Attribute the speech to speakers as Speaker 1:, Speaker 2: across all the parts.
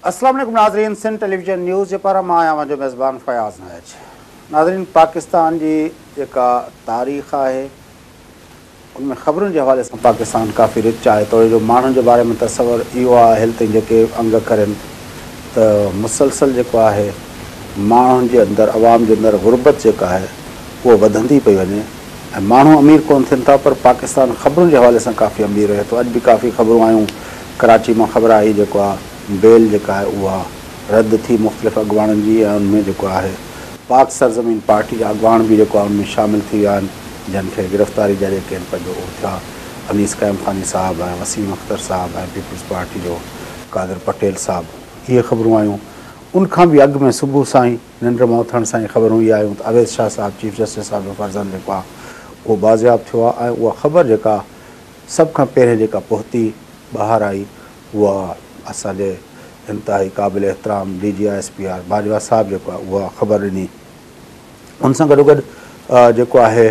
Speaker 1: अस्सलाम वालेकुम नाज़रीन, सिंध टेलीविजन न्यूज़ जे पारां मां आहियां अव्हां जो मेज़बान फ़याज़ नाइच। नाज़रीन, पाकिस्तान जी जेका तारीख़ आहे उन में ख़बरुनि जे हवाले सां पाकिस्तान काफ़ी रिच आहे। तोड़े जो माण्हुनि जे बारे में तसवर इहो आहे हिल ताईं जेके अंग कनि त मुसलसल जेको आहे माण्हुनि जे अंदरि, अवाम जे अंदरि ग़ुरबत जेका आहे उहो वधंदी पई वञे ऐं माण्हू अमीर कोन थियनि था, पर पाकिस्तान ख़बरुनि जे हवाले सां काफ़ी अमीर रहे थो। अॼु बि काफ़ी ख़बरूं आयूं, कराची मां ख़बर आई जेको आहे बेल जेका आहे उहा रद्द थी मुख़्तलिफ़ अॻवाननि जी, ऐं उनमें जेको आहे पाक सरज़मीन पार्टी जा अॻवान बि जेको आहे उनमें शामिल थी विया आहिनि, जन खे गिरफ़्तारी जा जेके आहिनि पंहिंजो उहो थिया। अनीस क़ाइम ख़ानी साहब ऐं वसीम अख्तर साहब ऐं पीपल्स पार्टी जो कादिर पटेल साहब, इहे ख़बरूं आयूं। उनखां बि अॻु में सुबुह सां ई निंड मां उथण सां ई ख़बरूं इहे आयूं त अवैस शाह साहब चीफ जस्टिस साहब जो फर्ज़ंद जेको आहे उहो बाज़ियाब थियो आहे, ऐं उहा ख़बर जेका सभ खां पहिरियों जेका पहुती ॿाहिरि आई उहा असांजे इंतिहाई क़ाबिल एहतराम D G I S P R Bajwa साहब जेको आहे उहा ख़बर ॾिनी। उन सां गॾोगॾु जेको आहे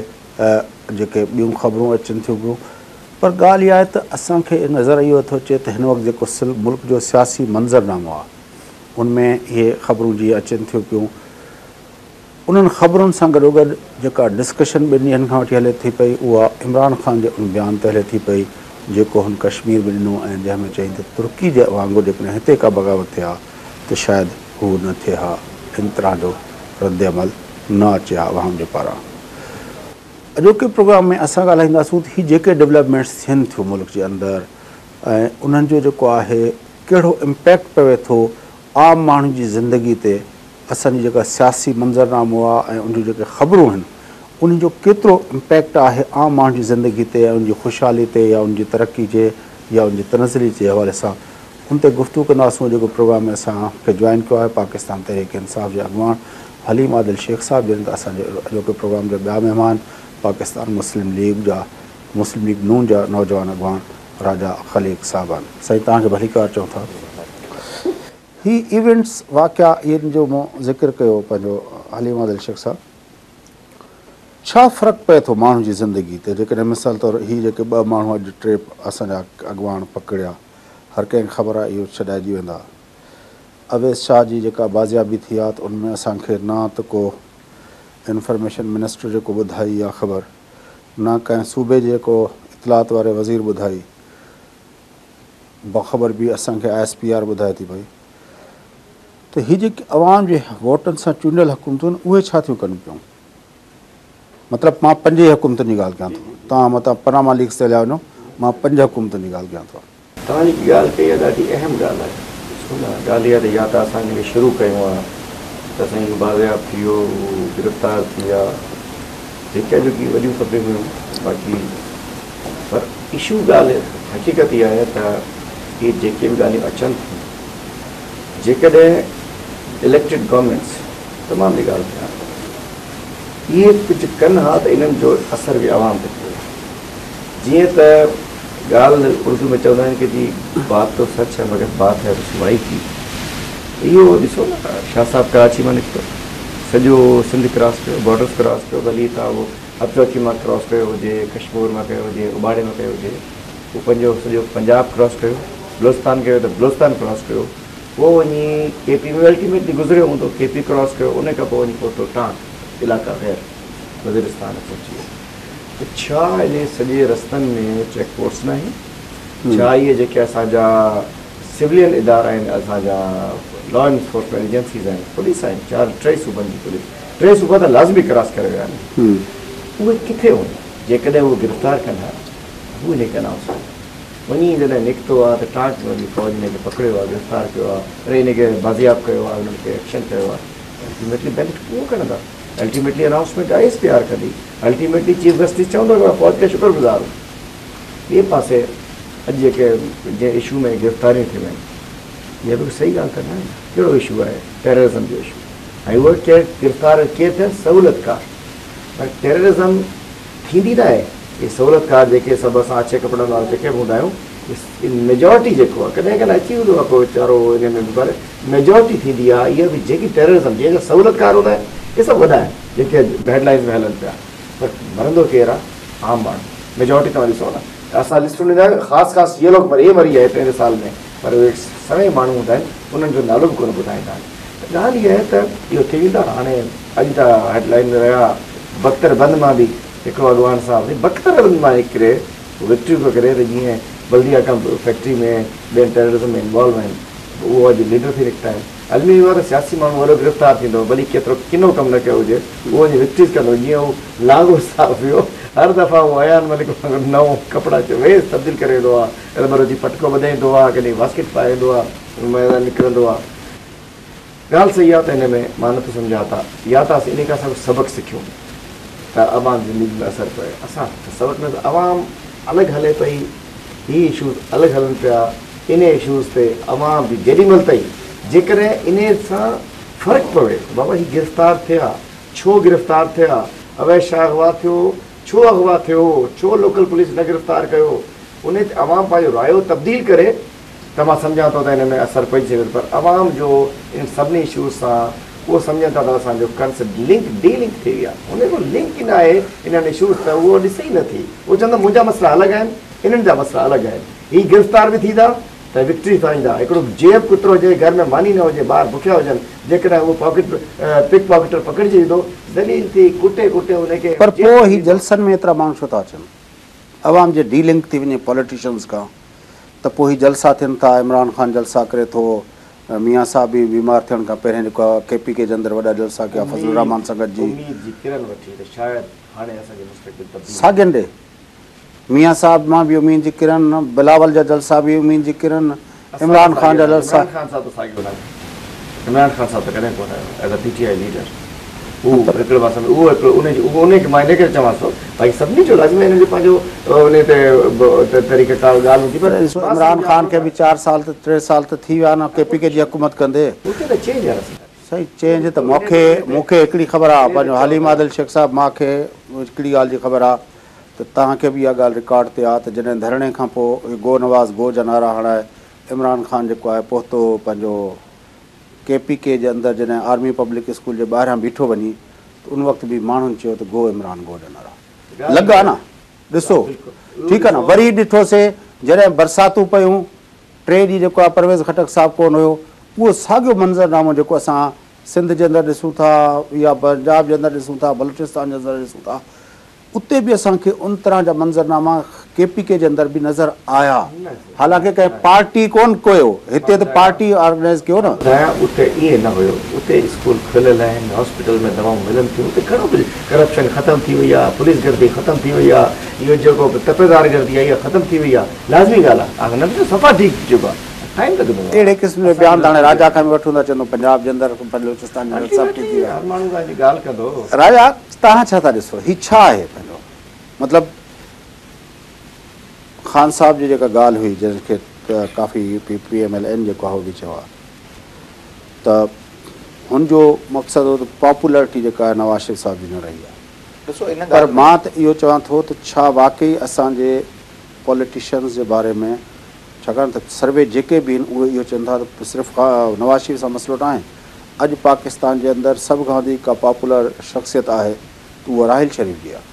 Speaker 1: जेके ॿियूं ख़बरूं अचनि थियूं पियूं, पर ॻाल्हि इहा आहे त असांखे नज़र इहो थो अचे त हिन वक़्तु जेको मुल्क जो सियासी मंज़रनामो आहे उनमें इहे ख़बरूं जीअं अचनि थियूं पियूं, उन्हनि ख़बरुनि सां गॾोगॾु जेका डिस्कशन ॿिनि ॾींहनि खां वठी हले थी पई उहा इमरान ख़ान जे उन बयान ते हले थी पई जेको हुन कश्मीर में ॾिनो, ऐं जंहिंमें चयईं त तुर्की जे वांगुरु जेकॾहिं हिते का बग़ावत थिए हा त शायदि हू न थिए हा, इन तरह जो रद्द अमल न अचे हा अवाम जे पारां। अॼोके प्रोग्राम में असां ॻाल्हाईंदासूं त हीअ जेके डेवलपमेंट्स थियनि थियूं मुल्क जे अंदरि ऐं उन्हनि जो जेको आहे कहिड़ो इम्पैक्ट पवे थो आम माण्हुनि जी ज़िंदगी ते, असांजी जेका सियासी मंज़रनामो आहे ऐं उन जूं जेके ख़बरूं आहिनि उन जो केतिरो इम्पैक्ट आहे आम माण्हुनि जी ज़िंदगी ते ऐं उनजी ख़ुशहाली ते या उनजी तरक़ी जे या उनजी तनज़ली जे हवाले सां उन ते गुफ़्तगू कंदासूं। जेको प्रोग्राम में असांखे जॉइन कयो आहे पाकिस्तान तहरीक इंसाफ़ जे अॻवान हलीम आदिल शेख साहब, जॾहिं त असांजे अॼोके प्रोग्राम जा ॿिया महिमान पाकिस्तान मुस्लिम लीग जा, मुस्लिम लीग नून जा नौजवान अॻवान राजा ख़लीक साहब आहिनि। साईं, तव्हांखे भलीकार चऊं था। ही इवेंट्स वाक़िया इन्हनि जो मूं ज़िक्र कयो पंहिंजो हलीम आदिल शेख साहब, छा फ़र्क़ु पए थो माण्हू जी ज़िंदगी ते? जेकॾहिं मिसाल तौरु हीअ जेके ॿ माण्हू अॼु टे असांजा अॻवान पकड़िया, हर कंहिंखे ख़बर आहे इहो छॾाइजी वेंदा। अवैस शाह जी जेका बाज़ियाबी थी आहे त उन में असांखे न त को इन्फॉर्मेशन मिनिस्टर जेको ॿुधाई इहा ख़बर, न कंहिं सूबे जेको इतलात वारे वज़ीर ॿुधाई, बख़बर बि असांखे I S P R ॿुधाए थी पई। त हीअ जेके अवाम जे वोटनि सां चूंडियल हुकूमतूं आहिनि उहे छा थियूं कनि पियूं? मतिलबु मां पंज ई हुकूमतुनि जी ॻाल्हि कयां थो, तव्हां मथां पनामा लीक्स ते हलिया वञो, मां पंज हुकूमतुनि जी ॻाल्हि कयां थो।
Speaker 2: तव्हां जेकी ॻाल्हि कई आहे ॾाढी अहम ॻाल्हि आहे। ॾिसो न, ॻाल्हि इहा त या त असां हिनखे शुरू कयूं आहे त असांजी बाज़ियाब थी वियो, गिरफ़्तार थी विया, जेके जेकी वॾियूं ख़बरूं हुयूं बाक़ी, पर इशू ॻाल्हि हक़ीक़त इहा आहे त इहे जेके बि ॻाल्हियूं अचनि थियूं, जेकॾहिं इलेक्टेड गवर्नमेंट्स तमामु वॾी ॻाल्हि थिया इहे कुझु कनि हा त इन्हनि जो असरु बि अवाम ते पियो। जीअं त ॻाल्हि उर्दू में चवंदा आहिनि की जी बात तो सच है मगर बात है रसवाई की। इहो ॾिसो न, शाह साहब कराची मां निकितो, सॼो सिंध क्रॉस कयो, बॉर्डर्स क्रॉस कयो, भली तव्हां उहो हबचौकी मां क्रॉस कयो हुजे, कश्मीर मां कयो हुजे, उबाड़े मां कयो हुजे, उहो पंहिंजो सॼो पंजाब क्रॉस कयो, बलोचिस्तान कयो त बलोचिस्तान क्रॉस कयो, पोइ वञी के पी में अल्टीमेटली गुज़रियो हूंदो, के पी क्रॉस कयो, उन खां पोइ वञी पहुतो टांक, इलाइक़ा ग़ैर वज़ीरिस्तान पहुची वियो। त छा इन सॼे रस्तनि में चेक पोस्ट न आहिनि? छा इहे जेके असांजा सिविलियन इदारा आहिनि, असांजा लॉ इन्फोर्समेंट एजेंसीज़ आहिनि, पुलिस आहिनि, चार टे सूबनि जी पुलिस, टे सूबा त लाज़मी क्रॉस करे विया आहिनि, उहे किथे वञनि? जेकॾहिं उहे गिरफ़्तार कनि हा, हू हिन खे अनाउंस कनि। वञी जॾहिं निकितो आहे त टांक में वञी फ़ौज हिनखे पकड़ियो आहे, गिरफ़्तार कयो आहे, वरी हिनखे बाज़ियाब कयो आहे, हुननि खे एक्शन कयो आहे, अल्टीमेटली बेनिफिट उहो कढंदा। Ultimately announcement I S P R कंदी, अल्टीमेटली चीफ जस्टिस चवंदो की मां फ़ौज खे शुक्रगुज़ार हूँ। ॿिए पासे अॼु जेके जंहिं इशू में गिरफ़्तारियूं थियूं आहिनि, इहा बि सही ॻाल्हि त न आहे। कहिड़ो इशू आहे? टेररिज़म जो इशू। ऐं उहो केरु गिरफ़्तार केरु थियनि? सहूलियतकार। पर टेररिज़म थींदी न आहे, इहे सहूलियतकार जेके सभु असां अच्छे कपिड़नि वारा जेके बि हूंदा आहियूं, मेजॉरिटी जेको आहे, कॾहिं कॾहिं अची वेंदो आहे को वीचारो हिन में बि, पर मेजॉरिटी थींदी आहे इहा बि जेकी टेररिज़म जंहिंजा सहूलियतकार हूंदा आहिनि, इहे सभु वॾा आहिनि जेके हेडलाइंस में हलनि पिया, पर मरंदो केरु आहे? आम माण्हू। मेजॉरिटी तव्हां ॾिसो न, असां लिस्टूं ॾींदा आहियूं, ख़ासि ख़ासि इहे लोग मरी, इहे मरी विया हिते हिन साल में, पर उहे सवे माण्हू हूंदा आहिनि انهن جو نالو به ڪونه ٻڌائيندا آهن ته ڳالهه اها آهي ته اهو ٿي ويندو آهي هاڻي اڄ ته هيڊ لائن ۾ رهيا بڪتر بند مان به هڪڙو اڳواڻ صاحب سائين بڪتر بند مان نڪري وڪٽري ٿو ڪري ته جيئن بلديا ڪم فيڪٽري ۾ ٻين ٽيررزم ۾ انوالو آهن اهو اڄ ليڊر ٿي نڪتا آهن الميو اهو آهي ته سياسي ماڻهو وڏو گرفتار ٿيندو ڀلي ڪيترو ڪنو ڪم نه ڪيو هجي اهو وڃي وڪٽريز ڪندو جيئن هو لانگو صاحب ويو هر دفعا هو ايان ملڪ وانگر نئون ڪپڙا ويس تبديل ڪري ويندو آهي ڪڏهن مروجي پٽڪو ٻڌي ايندو آهي ڪڏهن واسڪٽ پائي ايندو آهي ميدان نڪرندو آهي ڳالهه صحيح آهي ته هن ۾ مان نٿو سمجهان ته يا ته اسين انهي کان اسان ڪجهه سبق سکيون ته عوام جي زندگي ۾ اثر پوي اسان ته سبق نه عوام الڳ هلي پئي هي اشوز الڳ هلن پيا انهي اشوز تي عوام به جيڏي مهل تائين جيڪڏهن انهي سان فرق پوي ته بابا هي گرفتار ٿيا ڇو گرفتار ٿيا اويس شاهه اغوا ٿيو ڇو اغوا ٿيو ڇو لوڪل پوليس نه گرفتار ڪيو انهي تي عوام پنهنجو رايو تبديل ڪري ته مان سمجهان ٿو ته ان ۾ اثر پئجي سگهي ٿو پر عوام جو انهن سڀني اشوز سان اهو سمجهن ٿا ته اسان جو ڪنسيپٽ لنڪ ڊي لنڪ ٿي ويا ان جو لنڪ ئي نه آهي انهن اشوز ته اهو ڏسي ئي نه ٿي اهو چوندو منهنجا مسئلا الڳ آهن انهن جا مسئلا الڳ آهن هي گرفتار به ٿيندا ته وڪٽري سان ايندا هڪڙو جيب ڪترو هجي گهر ۾ ماني نه هجي ٻار بکيا هجن جيڪڏهن اهو پاڪيٽ پڪ پاڪيٽر پڪڙجي ويندو ذليل ٿي ڪٽي ڪٽي ان کي
Speaker 1: پر پوء هي جلسن ۾ ايترا ماڻهو ڇو ٿا اچن؟ عوام جي ڊي لنڪ ٿي وڃي پاليٽيشنز کان ته پوء هي جلسا ٿين ٿا عمران خان جلسا ڪري ٿو ميان صاحب به بيمار ٿيڻ کان پهرين جيڪو آهي ڪي پي ڪي جي اندر وڏا جلسا ڪيا فضل الرحمان سان گڏجي.
Speaker 2: اميد جي ڪرن وٺي ته شايد هاڻي اسان جو مستقبل تبديل ٿيندو.
Speaker 1: ساڳين ڏي ميان صاحب مان به اميد جي ڪرن، بلاول جا جلسا به اميد جي ڪرن، عمران خان جا جلسا.
Speaker 2: عمران خان صاحب ته ساڳيو ناهي. عمران خان صاحب ته ڪڏهن ڪونه آيو as a P T I leader. هو هڪڙو مان سمجهان اهو هڪڙو ان جي اهو ان کي مان ان ڪري چوان ٿو باقي سڀني جو لازمي آهي انهن جو پنهنجو ان تي طريقه ڪار ڳالهه هوندي پر
Speaker 1: ڏسو عمران خان کي به چار سال ته ٽي سال ته ٿي ويا نه ڪي پي ڪي جي حڪومت ڪندي.
Speaker 2: اتي ته چينج آيو سائين.
Speaker 1: سائين چينج ته مونکي مونکي هڪڙي خبر آ پنهنجو حليم عادل شيخ صاحب مان کي هڪڙي ڳالهه جي خبر آ ته توهان کي به اها ڳالهه رڪارڊ تي آ ته جڏهن ڌرڻي کان پوء گو نواز گو جا نعرا هڻائي عمران خان جيڪو آهي پهتو پنهنجو ڪي پي ڪي جي اندر جڏهن آرمي پبلڪ اسڪول جي ٻاهريان بيٺو وڃي ته ان وقت به ماڻهن چيو ته گو عمران گو جا نعرا لڳا نه ڏسو ٺيڪ آ نه وري ڏٺوسي جڏهن برساتون پيون ٽي ڏينهن جيڪو آ پرويز خٽڪ صاحب ڪونه هيو اهو ساڳيو منظرنامو جيڪو اسان سنڌ جي اندر ڏسون ٿا يا پنجاب جي اندر ڏسون ٿا بلوچستان جي اندر ڏسون ٿا اتي به اسان کي ان طرح جا منظرناما ڪي پي ڪي جي اندر به نظر آيا حالانڪه ڪنهن پارٽي ڪون ڪيو هتي ته پارٽي آرگنائيز ڪيو نه.
Speaker 2: ٻڌايان اتي ائين نه هيو اتي اسڪول کليل آهن هاسپيٽل ۾ دوائون ملن ٿيون اتي گهڻو ڪجهه ڪرپشن ختم ٿي وئي آهي پوليس گردي ختم ٿي وئي آهي اهو جيڪو به تپيدار گردي آهي اها ختم ٿي وئي آهي لازمي ڳالهه آهي نه ته صفا ٺيڪ ٿي چڪو آهي ٽائيم لڳندو آهي.
Speaker 1: اهڙي قسم جو بيان ته هاڻي راجا کان به وٺون ٿا چوندو پنجاب جي اندر بلوچستان جي اندر سڀ ٺيڪ ٿي ويو
Speaker 2: هر ماڻهو پنهنجي ڳالهه ڪندو.
Speaker 1: راجا توهان ڇا ٿا ڏسو هي ڇا آهي پنهنجو مطلب خان صاحب جي جيڪا ڳالهه هئي جنهن کي ڪافي پي ايم ايل اين جيڪو آهي اهو به چيو آهي ته هن جو مقصد هو ته پاپولرٽي جيڪا آهي نواز شريف صاحب جي نه رهي آهي
Speaker 3: ڏسو ان
Speaker 1: پر
Speaker 3: ڳالهه ۾
Speaker 1: مان ته اهو چوان ٿو ته ڇا واقعي اسان جي پوليٽيشنز جي باري ۾ ڇاڪاڻ ته سروي جيڪي به آهن اهي اهو چون ٿا ته صرف نواز شريف سان مسئلو ناهي اڄ پاڪستان جي اندر سڀ کان وڌيڪ ڪا پاپولر شخصيت آهي ته اها راحيل شريف جي آهي.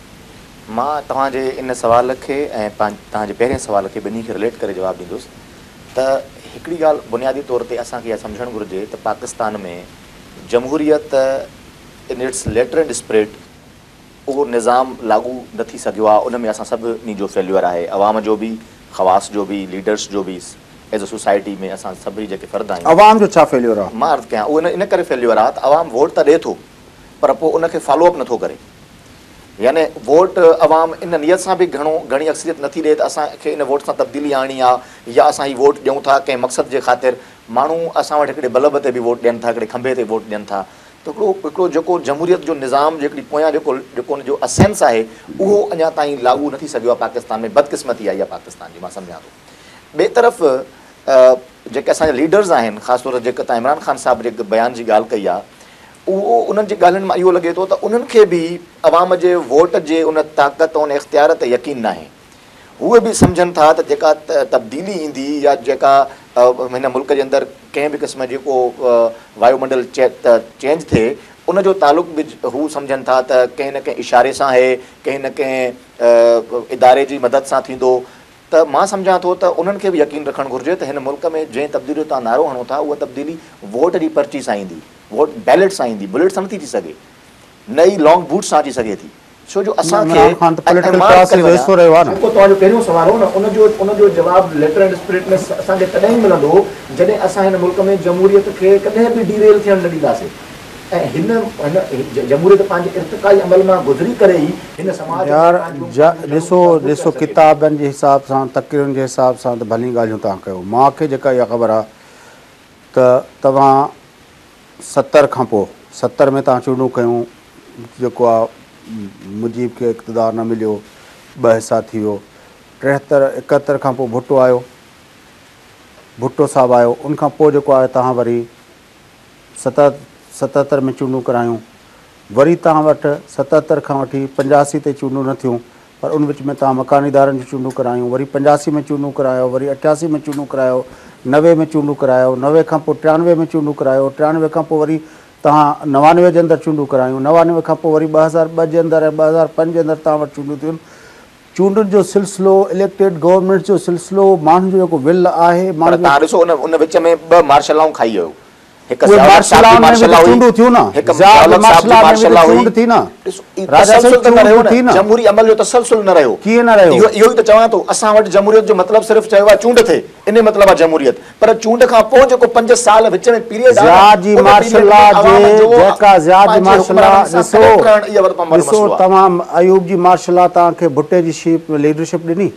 Speaker 3: مان توهان جي ان سوال کي ۽ توهان جي پهرين سوال کي ٻنهي کي رليٽ ڪري جواب ڏيندس ته هڪڙي ڳالهه بنيادي طور تي اسان کي اها سمجهڻ گهرجي ته پاڪستان ۾ جمهوريت in its letter and spirit اهو نظام لاڳو نه ٿي سگهيو آهي ان ۾ اسان سڀني جو فيليور آهي عوام جو به خواص جو به ليڊرس جو به ايز ا سوسائٽي ۾ اسان سڀئي جيڪي فرد آهيون.
Speaker 1: عوام جو ڇا فيليور آهي؟
Speaker 3: مان عرض ڪيان اهو ان ڪري فيليور آهي ته عوام ووٽ ته ڏئي ٿو پر پوء ان کي فالو اپ نٿو ڪري يعني ووٽ عوام ان نيت سان به گهڻو گهڻي اڪثريت نٿي ڏئي ته اسان کي ان ووٽ سان تبديلي آڻڻي آهي يا اسان هي ووٽ ڏيون ٿا ڪنهن مقصد جي خاطر ماڻهو اسان وٽ هڪڙي بلب تي به ووٽ ڏين ٿا هڪڙي کنڀي تي ووٽ ڏين ٿا ته هڪڙو هڪڙو جيڪو جمهوريت جو نظام جيڪڙي پويان جيڪو جيڪو ان جو اسينس آهي اهو اڃا تائين لاڳو نه ٿي سگهيو آهي پاڪستان ۾ بدقسمتي آهي اها پاڪستان جي مان سمجهان ٿو ٻئي طرف جيڪي اسان جا ليڊرز آهن خاص طور تي جيڪي تان عمران خان صاحب جي بيان جي ڳالهه ڪئي آهي اهو انهن جي ڳالهين مان اهو لڳي ٿو ته انهن کي به عوام جي ووٽ جي ان طاقت ان اختيار تي يقين ناهي هو به سمجهن ٿا ته جيڪا تبديلي ايندي يا جيڪا هن ملڪ جي اندر ڪنهن به قسم جي ڪو وايو منڊل چينج ٿئي ان جو تعلق به هو سمجهن ٿا ته ڪنهن نه ڪنهن اشاري سان آهي، ڪنهن نه ڪنهن اداري جي مدد سان ٿيندو. ته مان سمجهان ٿو ته انهن کي به يقين رکڻ گهرجي ته هن ملڪ ۾ جنهن تبديلي جو توهان نعرو هڻو ٿا اها تبديلي ووٽ جي پرچي سان ايندي، ووٽ بيلٽ سان ايندي، بليٽ سان نٿي اچي سگهي، نه ئي لانگ بوٽ سان اچي سگهي ٿي، ڇو جو اسان کي
Speaker 1: عمران خان ته پوليٽيڪل ڪلاس جو حصو رهيو آهي نه.
Speaker 3: جيڪو توهان جو پهريون سوال هو نه ان جو جواب ليٽر اينڊ اسپرٽ ۾ اسان کي تڏهن ئي ملندو جڏهن اسان هن ملڪ ۾ جمهوريت کي ڪڏهن به ڊي ريل ٿيڻ نه ڏينداسين ۽ هن هن جمهوريت پنهنجي ارتقائي عمل مان گذري ڪري ئي هن سماج ۾
Speaker 1: يار
Speaker 3: پنهنجون
Speaker 1: ڏسو ڏسو ڪتابن جي حساب سان تقريرن جي حساب سان ته ڀلي ڳالهيون توهان ڪيو مان کي جيڪا اها خبر آهي ته توهان 70 کان پوء 70 ۾ توهان چونڊون ڪيون جيڪو آ مجيب کي اقتدار نه مليو ٻه حصا ٿي ويو 73 71 کان پوء ڀٽو آيو ڀٽو صاحب آيو ان کان پوء جيڪو آهي توهان وري 77 ۾ چونڊون ڪرايون وري توهان وٽ 77 کان وٺي 85 تائين چونڊون نه ٿيون پر ان وچ ۾ توهان مڪاني ادارن جون چونڊون ڪرايون وري 85 ۾ چونڊون ڪرايو وري 88 ۾ چونڊون ڪرايو 90 ۾ چونڊون ڪرايو 90 کان پوء 93 ۾ چونڊون ڪرايو 93 کان پوء وري توهان 99 جي اندر چونڊون ڪرايون 99 کان پوء وري 2002 جي اندر ۽ 2005 جي اندر توهان وٽ چونڊون ٿيون چونڊن جو سلسلو اليڪٽيڊ گورنمينٽس جو سلسلو ماڻهن جو جيڪو ول آهي
Speaker 3: پر
Speaker 1: ماڻهن جو
Speaker 3: توهان ڏسو ان وچ ۾ ٻه مارشل لائون کائي ويو هڪ
Speaker 1: اهي
Speaker 3: ضياء الحق
Speaker 1: مارشل
Speaker 3: صاحب جي
Speaker 1: لا ۾ به
Speaker 3: مارشل
Speaker 1: ته
Speaker 3: لا هئي
Speaker 1: چونڊون ٿيون نه
Speaker 3: هڪ
Speaker 1: ضياء
Speaker 3: ضياء
Speaker 1: جي
Speaker 3: الحق صاحب
Speaker 1: مارشل
Speaker 3: جي
Speaker 1: لا ۾ به
Speaker 3: مارشل
Speaker 1: ته
Speaker 3: لا هئي
Speaker 1: چونڊ ٿي نه
Speaker 3: ڏسو هي
Speaker 1: راجا سائين
Speaker 3: تسلسل ته نه
Speaker 1: چونڊ
Speaker 3: رهيو
Speaker 1: ٿي
Speaker 3: نه
Speaker 1: نه
Speaker 3: جمهوري عمل جو تسلسل نه رهيو
Speaker 1: ڪيئن نه رهيو
Speaker 3: اهو اهو ئي ته چوان ٿو اسان وٽ جمهوريت جو مطلب صرف چيو آهي چونڊ ٿئي انهي مطلب آهي جمهوريت پر چونڊ کان پوء جيڪو 5 سال وچ ۾ پيريڊ آهي
Speaker 1: ضياء
Speaker 3: نه
Speaker 1: جي
Speaker 3: ان
Speaker 1: مارشل
Speaker 3: پيريڊ
Speaker 1: لا
Speaker 3: ۾
Speaker 1: جي
Speaker 3: عوام جو
Speaker 1: جيڪا ضياء جي
Speaker 3: پنهنجي
Speaker 1: مارشل لا
Speaker 3: حڪمرانن سان
Speaker 1: ڏسو
Speaker 3: ڪنيڪٽ رهڻ اهو وڏو
Speaker 1: ڏسو
Speaker 3: مسئلو آهي.
Speaker 1: توهان ايوب جي مارشل لا توهان کي ڀٽي جي شيپ ۾ ليڊرشپ ڏني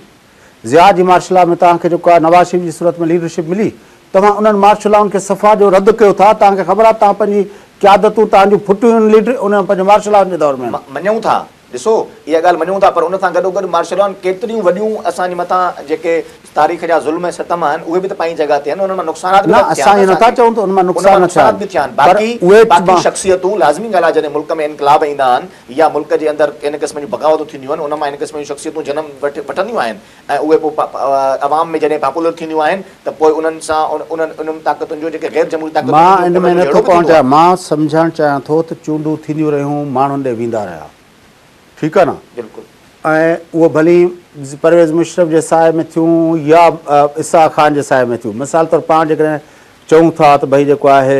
Speaker 1: ضياء جي مارشل لا ۾ توهان کي جيڪو آهي نواز شريف جي صورت ۾ ليڊرشپ ملي توهان انهن مارشل لائن کي صفا جو رد ڪيو ٿا توهان کي خبر آهي توهان پنهنجي قيادتون توهان جون ڦٽيون آهن ليڊر انهن پنهنجي مارشل لائن جي دور ۾.
Speaker 3: مڃون ٿا ڏسو اها ڳالهه مڃون ٿا پر ان سان گڏوگڏ مارشل لائن ڪيتريون وڏيون اسان جي مٿان جيڪي تاريخ جا ظلم ۽ ستم آهن اهي به ته پنهنجي جڳهه تي آهن انهن مان نقصانات به
Speaker 1: نه
Speaker 3: ته ٿيا
Speaker 1: اسان
Speaker 3: آهن
Speaker 1: اهو نٿا
Speaker 3: اسان کي
Speaker 1: چئون ته ان مان
Speaker 3: ان
Speaker 1: نقصان
Speaker 3: مان
Speaker 1: نه ٿيا
Speaker 3: نقصانات
Speaker 1: آهن
Speaker 3: به ٿيا آهن
Speaker 1: پر
Speaker 3: باقي
Speaker 1: اهي
Speaker 3: باقي شخصيتون لازمي ڳالهه آهي جڏهن ملڪ ۾ انقلاب ايندا آهن يا ملڪ جي اندر ان قسم جون بغاوتون ٿينديون آهن ان مان ان قسم جون شخصيتون جنم وٺنديون آهن ۽ اهي پوء عوام ۾ جڏهن پاپولر ٿينديون آهن ته پوء انهن سان انهن انهن طاقتن جو جيڪي غير جمهوري طاقتون
Speaker 1: مان
Speaker 3: هونديون
Speaker 1: ان ۾
Speaker 3: انهن جو
Speaker 1: نٿو
Speaker 3: جهيڙو به
Speaker 1: پوڻ
Speaker 3: ٿيندو
Speaker 1: چاهيان
Speaker 3: آهي.
Speaker 1: مان سمجهڻ چاهيان ٿو ته چونڊون ٿينديون رهيون ماڻهن ڏي ويندا رهيا ٺيڪ آهي نه
Speaker 3: بلڪل.
Speaker 1: ۽ اهو ڀلي پرويز مشرف جي سائي ۾ ٿيون يا اسحاق خان جي سائي ۾ ٿيون مثال طور پاڻ جيڪڏهن چئون ٿا ته ڀئي جيڪو آهي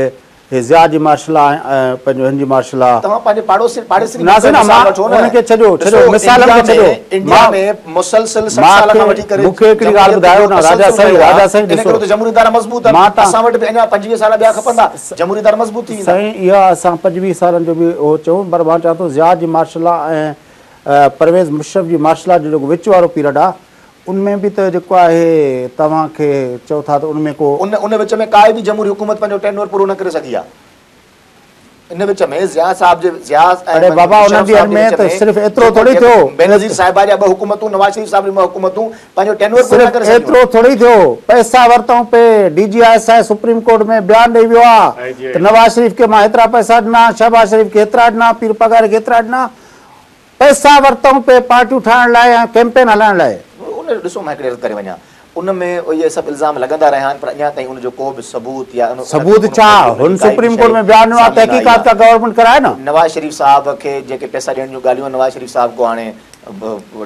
Speaker 1: هي ضياء جي مارشل لا ۽ پنهنجو هن جي مارشل لا.
Speaker 3: توهان پنهنجي پاڙوسي پاڙيسري
Speaker 1: نه
Speaker 3: ملڪ جو
Speaker 1: سائين نه
Speaker 3: مثال
Speaker 1: مان
Speaker 3: وٺو نه
Speaker 1: ان کي ڇڏيو
Speaker 3: ڏسو
Speaker 1: ڇڏيو مثالن
Speaker 3: انڊيا
Speaker 1: کي
Speaker 3: ۾
Speaker 1: ڇڏيو
Speaker 3: انڊيا
Speaker 1: مان
Speaker 3: ۾ مسلسل 60
Speaker 1: مان
Speaker 3: سال
Speaker 1: کي
Speaker 3: کان وٺي ڪري
Speaker 1: مون کي هڪڙي ڳالهه
Speaker 3: جمهوريت
Speaker 1: ٻڌايو
Speaker 3: جو
Speaker 1: نه راجا
Speaker 3: تسلسل
Speaker 1: سائين
Speaker 3: رهيو
Speaker 1: راجا
Speaker 3: آهي
Speaker 1: سائين
Speaker 3: ان
Speaker 1: ڏسو
Speaker 3: ڪري ته جمهوري ادارا مضبوط آهن
Speaker 1: مان تان
Speaker 3: اسان وٽ به اڃا 25 سال ٻيا کپندا جمهوري ادارا مضبوط ٿي ويندا.
Speaker 1: سائين اها اسان 25 سالن جو به اهو چئون پر مان چوان ٿو ضياء جي مارشل لا ۽ پرويز مشرف جي مارشل لا جو جيڪو وچ وارو پيريڊ آهي ان ۾ به ته جيڪو آهي توهان کي چئو ٿا ته ان ۾ ڪو.
Speaker 3: ان ان وچ ۾ ڪائي به جمهوري حڪومت پنهنجو ٽينور پورو نه ڪري سگهي آهي. ان وچ ۾ ضياء صاحب جي ضياء
Speaker 1: اڙي
Speaker 3: ۽
Speaker 1: بابا انهن
Speaker 3: مشرف
Speaker 1: ڏينهن
Speaker 3: صاحب جي
Speaker 1: ۾
Speaker 3: وچ
Speaker 1: ته
Speaker 3: ۾
Speaker 1: صرف ايترو
Speaker 3: جيڪو
Speaker 1: ٿوري
Speaker 3: جيڪو
Speaker 1: ٿيو
Speaker 3: بينظير صاحبه جا ٻه حڪومتون نواز شريف صاحب جون ٻه حڪومتون پنهنجو ٽينور پورو نه
Speaker 1: صرف
Speaker 3: ڪري سگهيون.
Speaker 1: ايترو ٿوري ٿيو پئسا ورتائون پئي D G I S I supreme court ۾ بيان ڏئي ويو آ ته نواز شريف کي مان هيترا پئسا ڏنا شهباز شريف کي هيترا ڏنا پير پاڳاري کي هيترا ڏنا پئسا ورتائون پئي پارٽيون ٺاهڻ لاء ۽ ڪيمپين هلائڻ لاء.
Speaker 3: ان جو ڏسو مان هڪڙي عرض ڪري وڃان ان ۾ اهي سڀ الزام لڳندا رهيا آهن پر اڃا تائين ان جو ڪو به ثبوت يا ان
Speaker 1: ثبوت ڇا
Speaker 3: ان
Speaker 1: هن
Speaker 3: جي ڪائي به
Speaker 1: سپريم ڪورٽ
Speaker 3: شيء
Speaker 1: ۾ بيان ڏنو آهي
Speaker 3: سامهون نه آئي
Speaker 1: تحقيقات
Speaker 3: آهي.
Speaker 1: ڪا گورنمينٽ ڪرائي نه.
Speaker 3: نواز شريف صاحب کي جيڪي پئسا ڏيڻ جون ڳالهيون آهن نواز شريف صاحب ڪو هاڻي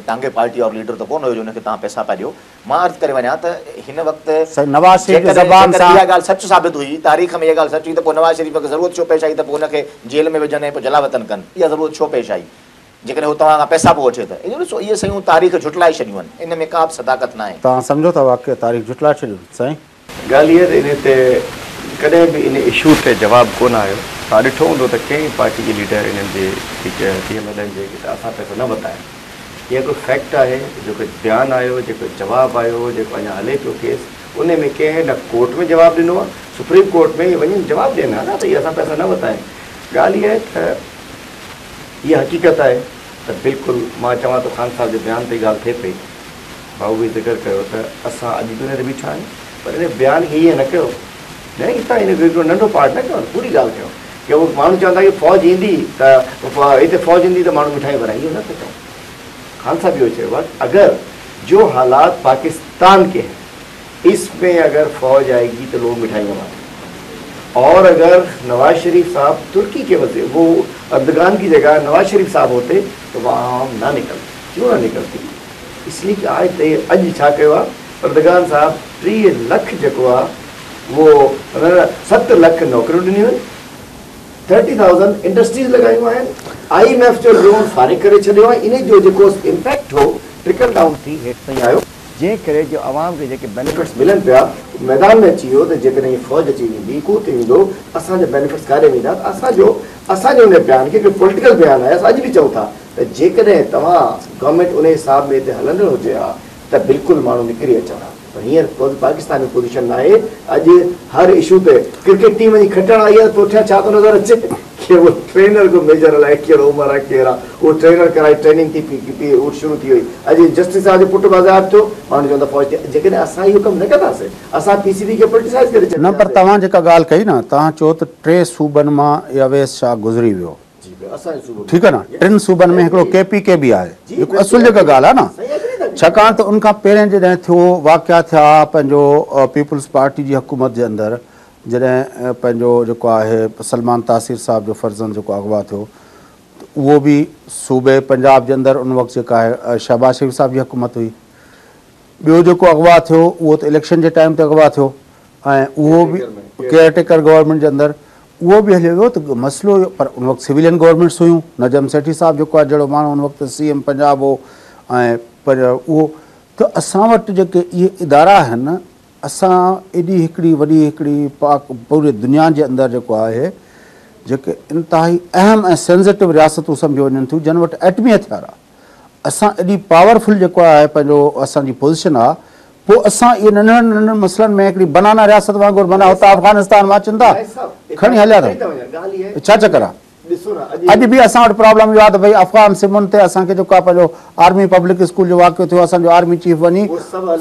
Speaker 3: ٽانگي پارٽي وارو ليڊر ته ڪونه هيو جو ان کي توهان پئسا پيا ڏيو. مان عرض ڪري وڃان ته هن وقت
Speaker 1: سائين نواز شريف جي
Speaker 3: جيڪڏهن
Speaker 1: زبان
Speaker 3: جيڪڏهن
Speaker 1: سان.
Speaker 3: اها ڳالهه سچ ثابت هئي تاريخ ۾ اها ڳالهه سچ هئي ته پوء نواز شريف کي ضرورت ڇو پيش آئي ته پوء ان کي جيل ۾ وجهن ۽ پوء جلاوطن ڪن اها ضرورت ڇو پيش آئي جيڪڏهن هو توهان کان پئسا پيو وٺي ته اهو ڏسو اهي شيون تاريخ جهٽلائي ڇڏيون آهن ان ۾ ڪا به صداقت ناهي.
Speaker 1: توهان سمجهو ٿا واقعي تاريخ جهٽلائي ڇڏيون سائين.
Speaker 2: ڳالهه اها ته انهي تي ڪڏهن به ان اشو تي جواب ڪونه آيو. توهان ڏٺو هوندو ته ڪنهن پارٽي جي ليڊر انهن جي ٺيڪ پي ايم ايل اين جي ته اسان پئسا نه ورتا آهن. اها ڪو فيڪٽ آهي جيڪو بيان آيو جيڪو جواب آيو جيڪو اڃا هلي پيو ڪيس انهي ۾ ڪنهن نه ڪورٽ ۾ جواب ڏنو آهي سپريم ڪورٽ ۾ اهي وڃن جواب ڏين ها نه ته اهي اسان پئسا نه ورتا آهن. ڳالهه اها آهي ته اها حقيقت آهي ته بلڪل مان چوان ٿو خان صاحب جي بيان تي ڳالهه ٿئي پئي ڀائو به ذڪر ڪيو ته اسان اڄ به ان تي بيٺا آهيون پر ان بيان کي ائين نه ڪيو نه هتان ان هڪڙو ننڍو پارٽ نه ڪيو پوري ڳالهه ڪيو ڪي هو ماڻهو چوندا ڪي فوج ايندي ته هتي فوج ايندي ته ماڻهو مٺايون ورهائين اهو نه ٿا چئون خان صاحب اهو چيو آهي اگر جو حالات پاڪستان ڪي هين اس ۾ اگر فوج آئي گي ته لوگ مٺايون بانٽينگي اور اگر نواز شريف صاحب ترڪي ڪي وزير وہ اردگان ڪي جگه نواز شريف صاحب هوتي تو وهان عوام نه نڪلتي ڪيون نه نڪلتي. اسلي ڪه آء تي اڄ ڇا ڪيو آ اردگان صاحب 30 لک جيڪو آ اهو 7 لک نوڪريون ڏنيون آهن، 30,000 انڊسٽريز لڳايون آهن، I M F جو لون فارغ ڪري ڇڏيو آهي، انهي جو جيڪو امپيڪٽ هو ٽرڪل ڊائون ٿي هيٺ تائين آيو، جنهن ڪري جو عوام کي جيڪي بينيفٽس ملن پيا ميدان ۾ اچي ويو ته جيڪڏهن هي فوج اچي ويندي ڪو ٿي ويندو اسان جا بينيفٽس ڪاڏي ويندا ته اسان جو اسان جي ان بيان کي هڪڙو پوليٽيڪل بيان آهي اسان اڄ به چئون ٿا ته جيڪڏهن توهان گورنمينٽ انهي حساب ۾ هتي هلندڙ هجي ها ته بلڪل ماڻهو نڪري اچن ها پر هينئر پاڪستان ۾ پوزيشن ناهي اڄ هر اشو تي ڪرڪيٽ ٽيم جي کٽڻ آئي آهي پٺيان ڇا ٿو نظر اچي ڪي اهو ٽرينر ڪو ميجر الائي ڪهڙو عمر آهي ڪير آهي اهو ٽرينر ڪرائي ٽريننگ ٿي پي پي اهو شروع ٿي وئي اڄ جسٽس صاحب جو پٽ بازياب ٿيو ماڻهو چون ٿا فوج ٿي جيڪڏهن اسان اهو ڪم نه ڪنداسين اسان پي سي بي کي پوليٽيسائز ڪري
Speaker 1: نه پر توهان جيڪا ڳالهه ڪئي نه توهان چيو ته ٽي صوبن مان اويس شاهه گذري ويو ٺيڪ آهي نه ٽن صوبن ۾ هڪڙو ڪي پي ڪي به آهي جيڪو اصل جيڪا ڳالهه آهي نه ڇاڪاڻ ته ان کان پهرين جڏهن ٿيو واقعا ٿيا پنهنجو پيپلز پارٽي جي حڪومت جي اندر جڏهن پنهنجو جيڪو آهي سلمان تاثير صاحب جو فرزند جيڪو اغوا ٿيو ته اهو به صوبي پنجاب جي اندر ان وقت جيڪا آهي شهباز شريف صاحب جي حڪومت هئي ٻيو جيڪو اغوا ٿيو اهو ته اليڪشن جي ٽائيم تي اغوا ٿيو ۽ اهو به ڪيئر ٽيڪر گورنمينٽ جي اندر اهو به هليو ويو ته مسئلو اهو پر ان وقت سويلين گورنمينٽس هيون نجم سيٺي صاحب جيڪو آهي جهڙو ماڻهو ان وقت سي ايم پنجاب هو ۽ پر اهو ته اسان وٽ جيڪي اهي ادارا آهن اسان ايڏي هڪڙي وڏي هڪڙي پاڪ پوري دنيا جي اندر جيڪو آهي جيڪي انتهائي اهم ۽ سينسيٽو رياستون سمجهيو وڃن ٿيون جن وٽ ايٽمي هٿيار آهي اسان ايڏي پاور فل جيڪو آهي پنهنجو اسان جي پوزيشن آ پوء اسان اهي ننڍڙن ننڍڙن مسئلن ۾ هڪڙي بنانا رياست وانگر معنيٰ هتان افغانستان مان اچن ٿا کڻي هليا ٿا وڃن ڇا چڪر آ اڄ به اسان وٽ پرابلم اهو آ ته ڀئي افغان سمن تي اسان کي جيڪو آ پنهنجو آرمي پبلڪ اسڪول جو واقعو ٿيو اسان جو آرمي چيف وڃي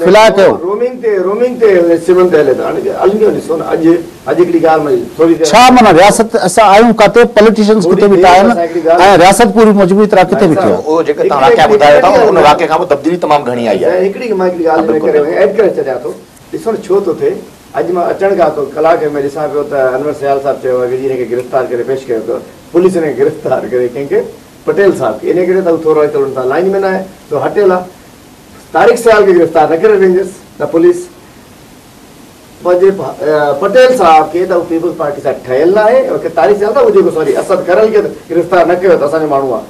Speaker 1: فلاء ڪيو.
Speaker 2: رومنگ تي رومنگ تي سمن تي هلي ٿا هاڻي الميو ڏسو نه اڄ اڄ هڪڙي ڳالهه مان ٿوري دير
Speaker 1: ڇا معنيٰ رياست اسان آهيون ڪاتي پوليٽيشنز
Speaker 2: ٿوري
Speaker 1: ڪٿي
Speaker 2: دير
Speaker 1: بيٺا آهن
Speaker 2: اسان هڪڙي ڳالهه
Speaker 1: ۽ رياست پوري مجموعي طرح ڪٿي
Speaker 2: نائيڪ
Speaker 1: بيٺي
Speaker 2: صاحب
Speaker 1: آهي.
Speaker 3: اهو جيڪي توهان
Speaker 2: هڪڙي
Speaker 3: واقعا
Speaker 2: هڪڙي
Speaker 3: ٻڌايو ٿا
Speaker 2: ڳالهه
Speaker 3: ان واقعي کان پوء تبديلي تمام گهڻي آئي آهي.
Speaker 2: سائين هڪڙي مان هڪڙي
Speaker 3: ها
Speaker 2: ڳالهه ان
Speaker 3: بلڪل
Speaker 2: ڪري
Speaker 3: بلڪل.
Speaker 2: ايڊ ڪري ڇڏيان ٿو ڏسو نه ڇو ٿو ٿئي اڄ مان اچڻ کان ٿو ڪلاڪ ۾ ڏسان پيو ته انور سيال صاحب چيو آهي ڪي جي هن کي گرفتار ڪري پيش ڪيو پيو پوليس هن کي گرفتار ڪري ڪنهن کي پٽيل صاحب کي انهي ڪري ته هو ٿورو اڄڪلهه ان سان لائين ۾ نه آهي سو هٽيل آهي طارق سيال کي گرفتار نه ڪري رينجرس نه پوليس پنهنجي پٽيل صاحب کي ته هو پيپلز پارٽي سان ٺهيل نه آهي ۽ طارق سيال نه هو جيڪو سوري اسد کرل کي ته گرفتار نه ڪيو ته اسان جو ماڻهو آهي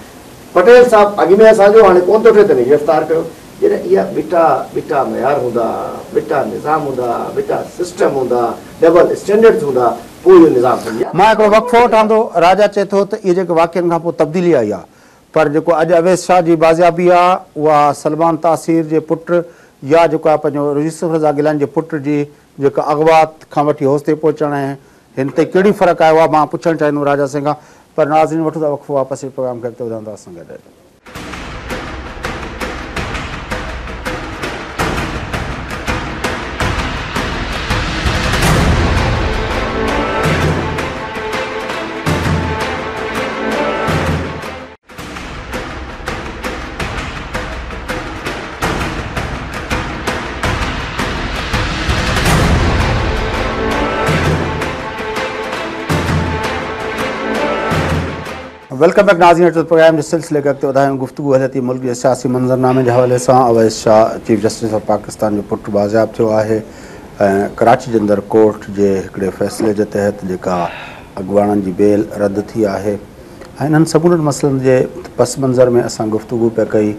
Speaker 2: پٽيل صاحب اڳ ۾ اسان جو هاڻي ڪونه ٿو ٺهي تنهن کي گرفتار ڪيو جڏهن اها ٻٽا ٻٽا معيار هوندا ٻٽا نظام هوندا ٻٽا سسٽم هوندا ڊبل اسٽينڊرڊز هوندا پوء اهو نظام صحيح آهي.
Speaker 1: مان هڪڙو وقفو وٺان ٿو راجا چئي ٿو ته اهي جيڪي واقعن کان پوء تبديلي آئي آهي پر جيڪو اڄ اويس شاهه جي بازيابي آ اها سلمان تاثير جي پٽ يا جيڪو آ پنهنجو يوسف رضا گيلاني جي پٽ جي جيڪا اغوا کان وٺي هوستي پهچڻ ۽ هن تي ڪهڙي فرق آيو آ مان پڇڻ چاهيندم راجا سائين کان پر ناظرين وٺون ٿا وقفو واپس اچي پروگرام کي اڳتي وڌايون ٿا اسان گڏ رهجو. Welcome back ناظرين اچو ته پروگرام جي سلسلي کي اڳتي وڌايون گفتگو هلي ٿي ملڪ جي سياسي منظرنامي جي حوالي سان Awais Shah chief justice of Pakistan جو پٽ بازياب ٿيو آهي ۽ ڪراچي جي اندر ڪورٽ جي هڪڙي فيصلي جي تحت جيڪا اڳواڻن جي بيل رد ٿي آهي ۽ انهن سمورن مسئلن جي پس منظر ۾ اسان گفتگو پئي ڪئي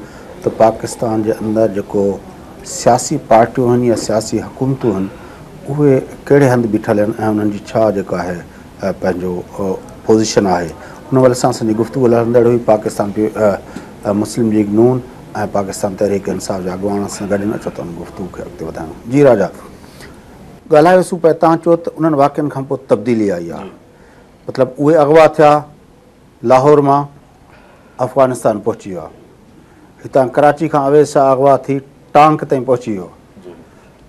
Speaker 1: ته پاڪستان جي اندر جيڪو سياسي پارٽيون آهن يا سياسي حڪومتون آهن اهي ڪهڙي هنڌ بيٺل آهن ۽ انهن جي ڇا جيڪو آهي پنهنجو پوزيشن آهي ان حوالي سان اسان جي گفتگو هلندڙ هئي پاڪستان مسلم ليگ نون ۽ پاڪستان تحريڪ انصاف جا اڳواڻ سان گڏ اچو ته ان گفتگو کي اڳتي وڌايون جي راجا ڳالهايوسون پئي تان چيو ته انهن واقعن کان پوء تبديلي آئي آهي مطلب اهي اغوا ٿيا لاهور مان افغانستان پهچي ويا هتان ڪراچي کان اويس شاهه اغوا ٿي ٽانڪ تائين پهچي ويو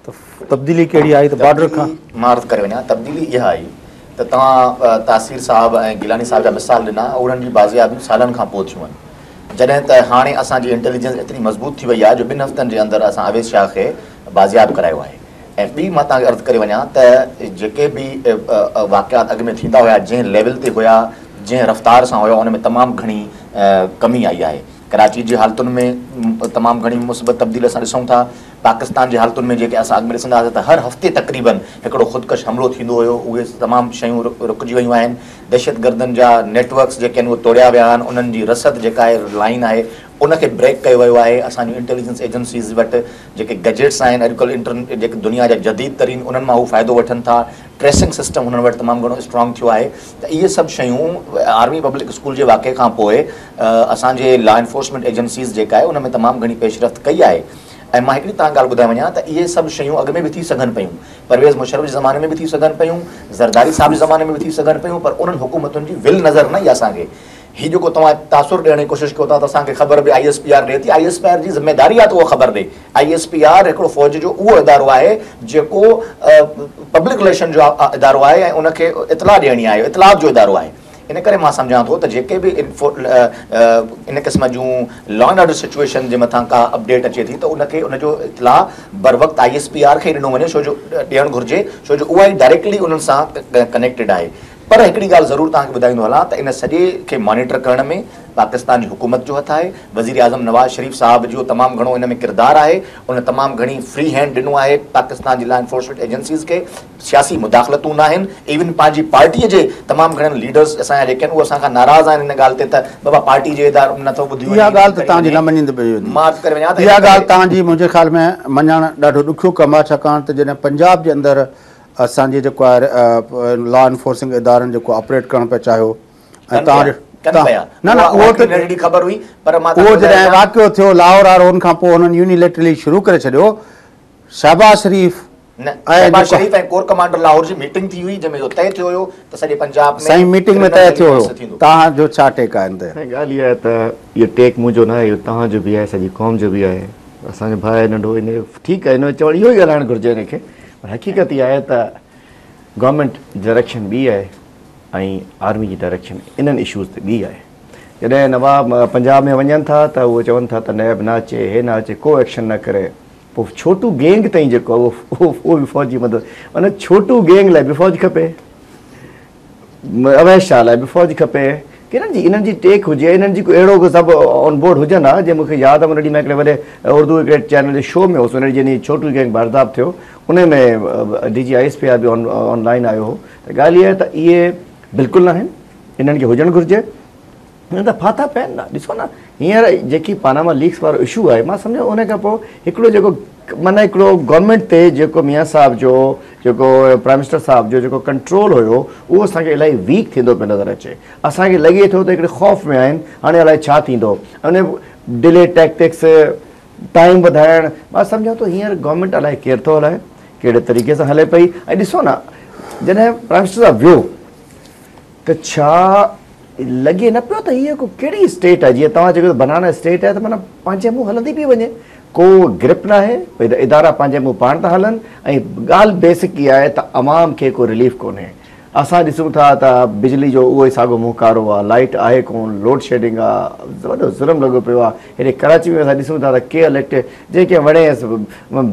Speaker 1: ته تبديلي ڪهڙي آئي ته بارڊر کان
Speaker 3: مان عرض ڪري وڃان تبديلي اها آئي ته توهان تاثير صاحب ۽ گيلاني صاحب جا مثال ڏنا انهن جي بازيابيون سالن کان پوء ٿيون آهن جڏهن ته هاڻي اسان جي انٽيليجنس ايتري مضبوط ٿي وئي آهي جو ٻن هفتن جي اندر اسان اويس شاهه کي بازياب ڪرايو آهي ۽ ٻي مان توهان کي عرض ڪري وڃان ته جيڪي به واقعات اڳ ۾ ٿيندا هيا جنهن ليول تي هيا جنهن رفتار سان هيا ان ۾ تمام گهڻي ڪمي آئي آهي. ڪراچي جي حالتن ۾ تمام گهڻي مثبت تبديلي اسان ڏسون ٿا. پاڪستان جي حالتن ۾ جيڪي اسان اڳ ۾ ڏسندا هئاسين ته هر هفتي تقريبن هڪڙو خودڪش حملو ٿيندو هيو، اهي تمام شيون رڪجي ويون آهن. دهشتگردن جا نيٽ ورڪس جيڪي آهن اهي توڙيا ويا آهن، انهن جي رسد جيڪا آهي لائين آهي ان کي بريڪ ڪيو ويو آهي. اسان جون انٽيليجنس ايجنسيز وٽ جيڪي گيجيٽس آهن اڄڪلهه انٽر جيڪي دنيا جا جديد ترين انهن مان هو فائدو وٺن ٿا. ٽريسنگ سسٽم هنن وٽ تمام گهڻو اسٽرانگ ٿيو آهي ته اهي سڀ شيون آرمي پبلڪ اسڪول جي واقعي کان پوء اسان جي لا انفورسمينٽ ايجنسيز جيڪا آهي ان ۾ تمام گهڻي پيش رفت ڪئي آهي ۽ مان هڪڙي توهان ڳالهه ٻڌائي وڃان ته اهي سڀ شيون اڳ ۾ به ٿي سگهن پيون، پرويز مشرف جي زماني ۾ به ٿي سگهن پيون، زرداري صاحب جي زماني ۾ به ٿي سگهن پيون پر انهن حڪومتن جي ول نظر نه آئي اسان کي. هي جيڪو توهان تاثر ڏيڻ جي ڪوشش ڪيو ٿا ته اسان کي خبر به I S P R ڏئي ٿي، I S P R جي ذميداري آهي ته اها خبر ڏئي. I S P R هڪڙو فوج جو اهو ادارو آهي جيڪو پبلڪ رليشن جو ادارو آهي ۽ ان کي اطلاع ڏيڻي آهي، اطلاعات جو ادارو آهي. ان ڪري مان سمجهان ٿو ته جيڪي به ان قسم جون لا اينڊ آرڊر سچوئيشن جي مٿان ڪا اپڊيٽ اچي ٿي ته ان کي ان جو اطلاع بروقت I S P R کي ئي ڏنو وڃي ڇو جو ڏيڻ گهرجي ڇو جو اها ئي ڊائريڪٽلي انهن سان ڪنيڪٽيڊ آهي. پر هڪڙي ڳالهه ضرور توهان کي ٻڌائيندو هلان ته ان سڄي کي مانيٽر ڪرڻ ۾ پاڪستان جي حڪومت جو هٿ آهي، وزيراعظم نواز شريف صاحب جو تمام گهڻو ان ۾ ڪردار آهي، ان تمام گهڻي فري هينڊ ڏنو آهي پاڪستان جي لا انفورسمينٽ ايجنسيز کي، سياسي مداخلتون ناهن، ايون پنهنجي پارٽي جي تمام گهڻن ليڊرز اسان جا جيڪي آهن اهي اسان کان ناراض آهن ان ڳالهه تي ته بابا پارٽي جي ادارن نٿو ٻڌي وڃي
Speaker 1: اها ڳالهه ته توهان جي نه مڃيندي پئي وڃي.
Speaker 3: مان عرض ڪري وڃان ته
Speaker 1: اها ڳالهه توهان جي منهنجي خيال ۾ مڃڻ ڏاڍو ڏکيو ڪم آهي ڇاڪاڻ ته جڏهن پنجاب جي اندر اسان جي جيڪو آهي لا انفورسنگ ادارن جيڪو آپريٽ ڪرڻ پيا چاهيو ۽ توهان
Speaker 3: ڪن پيا
Speaker 1: نه نه اهو ته
Speaker 3: ننڍڙي خبر هئي پر مان
Speaker 1: اهو جڏهن واقعو ٿيو لاهور وارو ان کان پوء هنن يونيليٽرلي شروع ڪري ڇڏيو شهباز شريف
Speaker 3: نه شهباز شريف ۽ ڪور ڪمانڊر لاهور جي ميٽنگ ٿي هئي جنهن ۾ اهو طئي ٿيو هيو ته سڄي پنجاب ۾
Speaker 1: سائين ميٽنگ ۾ طئي ٿيو هيو توهان جو ڇا ٽيڪ آهي ان تي؟
Speaker 2: سائين ڳالهه اها آهي ته اهو ٽيڪ منهنجو نه آهي اهو توهان جو به آهي سڄي قوم جو به آهي اسان جو ڀاء آهي ننڍو ان ٺيڪ آهي ان جو چوڻ اهو ئي ڳالهائڻ گهرجي ان کي پر حقيقت اها آهي ته گورنمينٽ ڊائريڪشن ٻي آهي ۽ آرمي جي ڊائريڪشن انهن اشوز تي ٻي آهي. جڏهن نواب پنجاب ۾ وڃن ٿا ته اهي چون ٿا ته نيب نه اچي، هي نه اچي، ڪو ايڪشن نه ڪري. پوء ڇوٽو گينگ تائين جيڪو آهي اهو به فوج جي مدد معنيٰ ڇوٽو گينگ لاء به فوج کپي. اويس شاهه لاء به فوج کپي. انهن جي انهن جي ٽيڪ هجي انهن جي ڪو اهڙو ڪو سڀ آن بورڊ هجن ها جي مون کي ياد آهي ان ڏينهن مان هڪڙي وڏي اردو هڪڙي چينل جي شو ۾ هوس ان ڏينهن جنهن ڏينهن ڇوٽو گينگ بازياب ٿيو ان ۾ D G I S P R به آن لائين آيو هو ته ڳالهه اها آهي ته اهي بلڪل ناهن انهن کي هجڻ گهرجي نه ته ڦاٿا پيا آهن نه ڏسو نه هينئر جيڪي پاناما ليڪس وارو اشو آهي مان سمجهان ان کان پوء هڪڙو جيڪو معنيٰ هڪڙو گورنمينٽ تي جيڪو ميان صاحب جو جيڪو پرائم منسٽر صاحب جو جيڪو ڪنٽرول هيو اهو اسان کي الاهي ويڪ ٿيندو پيو نظر اچي اسان کي لڳي ٿو ته هڪڙي خوف ۾ آهن هاڻي الائي ڇا ٿيندو ان ڊلي ٽيڪٽڪس ٽائيم وڌائڻ مان سمجهان ٿو هينئر گورنمينٽ الائي ڪير ٿو هلائي ڪهڙي طريقي سان هلي پئي ۽ ڏسو نه جڏهن پرائم منسٽر صاحب ويو ته ڇا لڳي نه پيو ته هيء ڪو ڪهڙي اسٽيٽ آهي جيئن توهان چيو ته بنانا اسٽيٽ آهي ته معنيٰ پنهنجي منهن هلندي پئي وڃي ڪو گرپ ناهي ڀئي ته ادارا پنهنجي منهن پاڻ ٿا هلن ۽ ڳالهه بيسڪ اها آهي ته عوام کي ڪو رليف ڪونهي اسان ڏسون ٿا ته بجلي جو اهو ئي ساڳو منهن ڪارو آهي لائيٽ آهي ڪون لوڊ شيڊنگ آهي وڏو ظلم لڳو پيو آهي هيڏي ڪراچي ۾ اسان ڏسون ٿا ته ڪي اليڪٽ جنهن کي وڻيس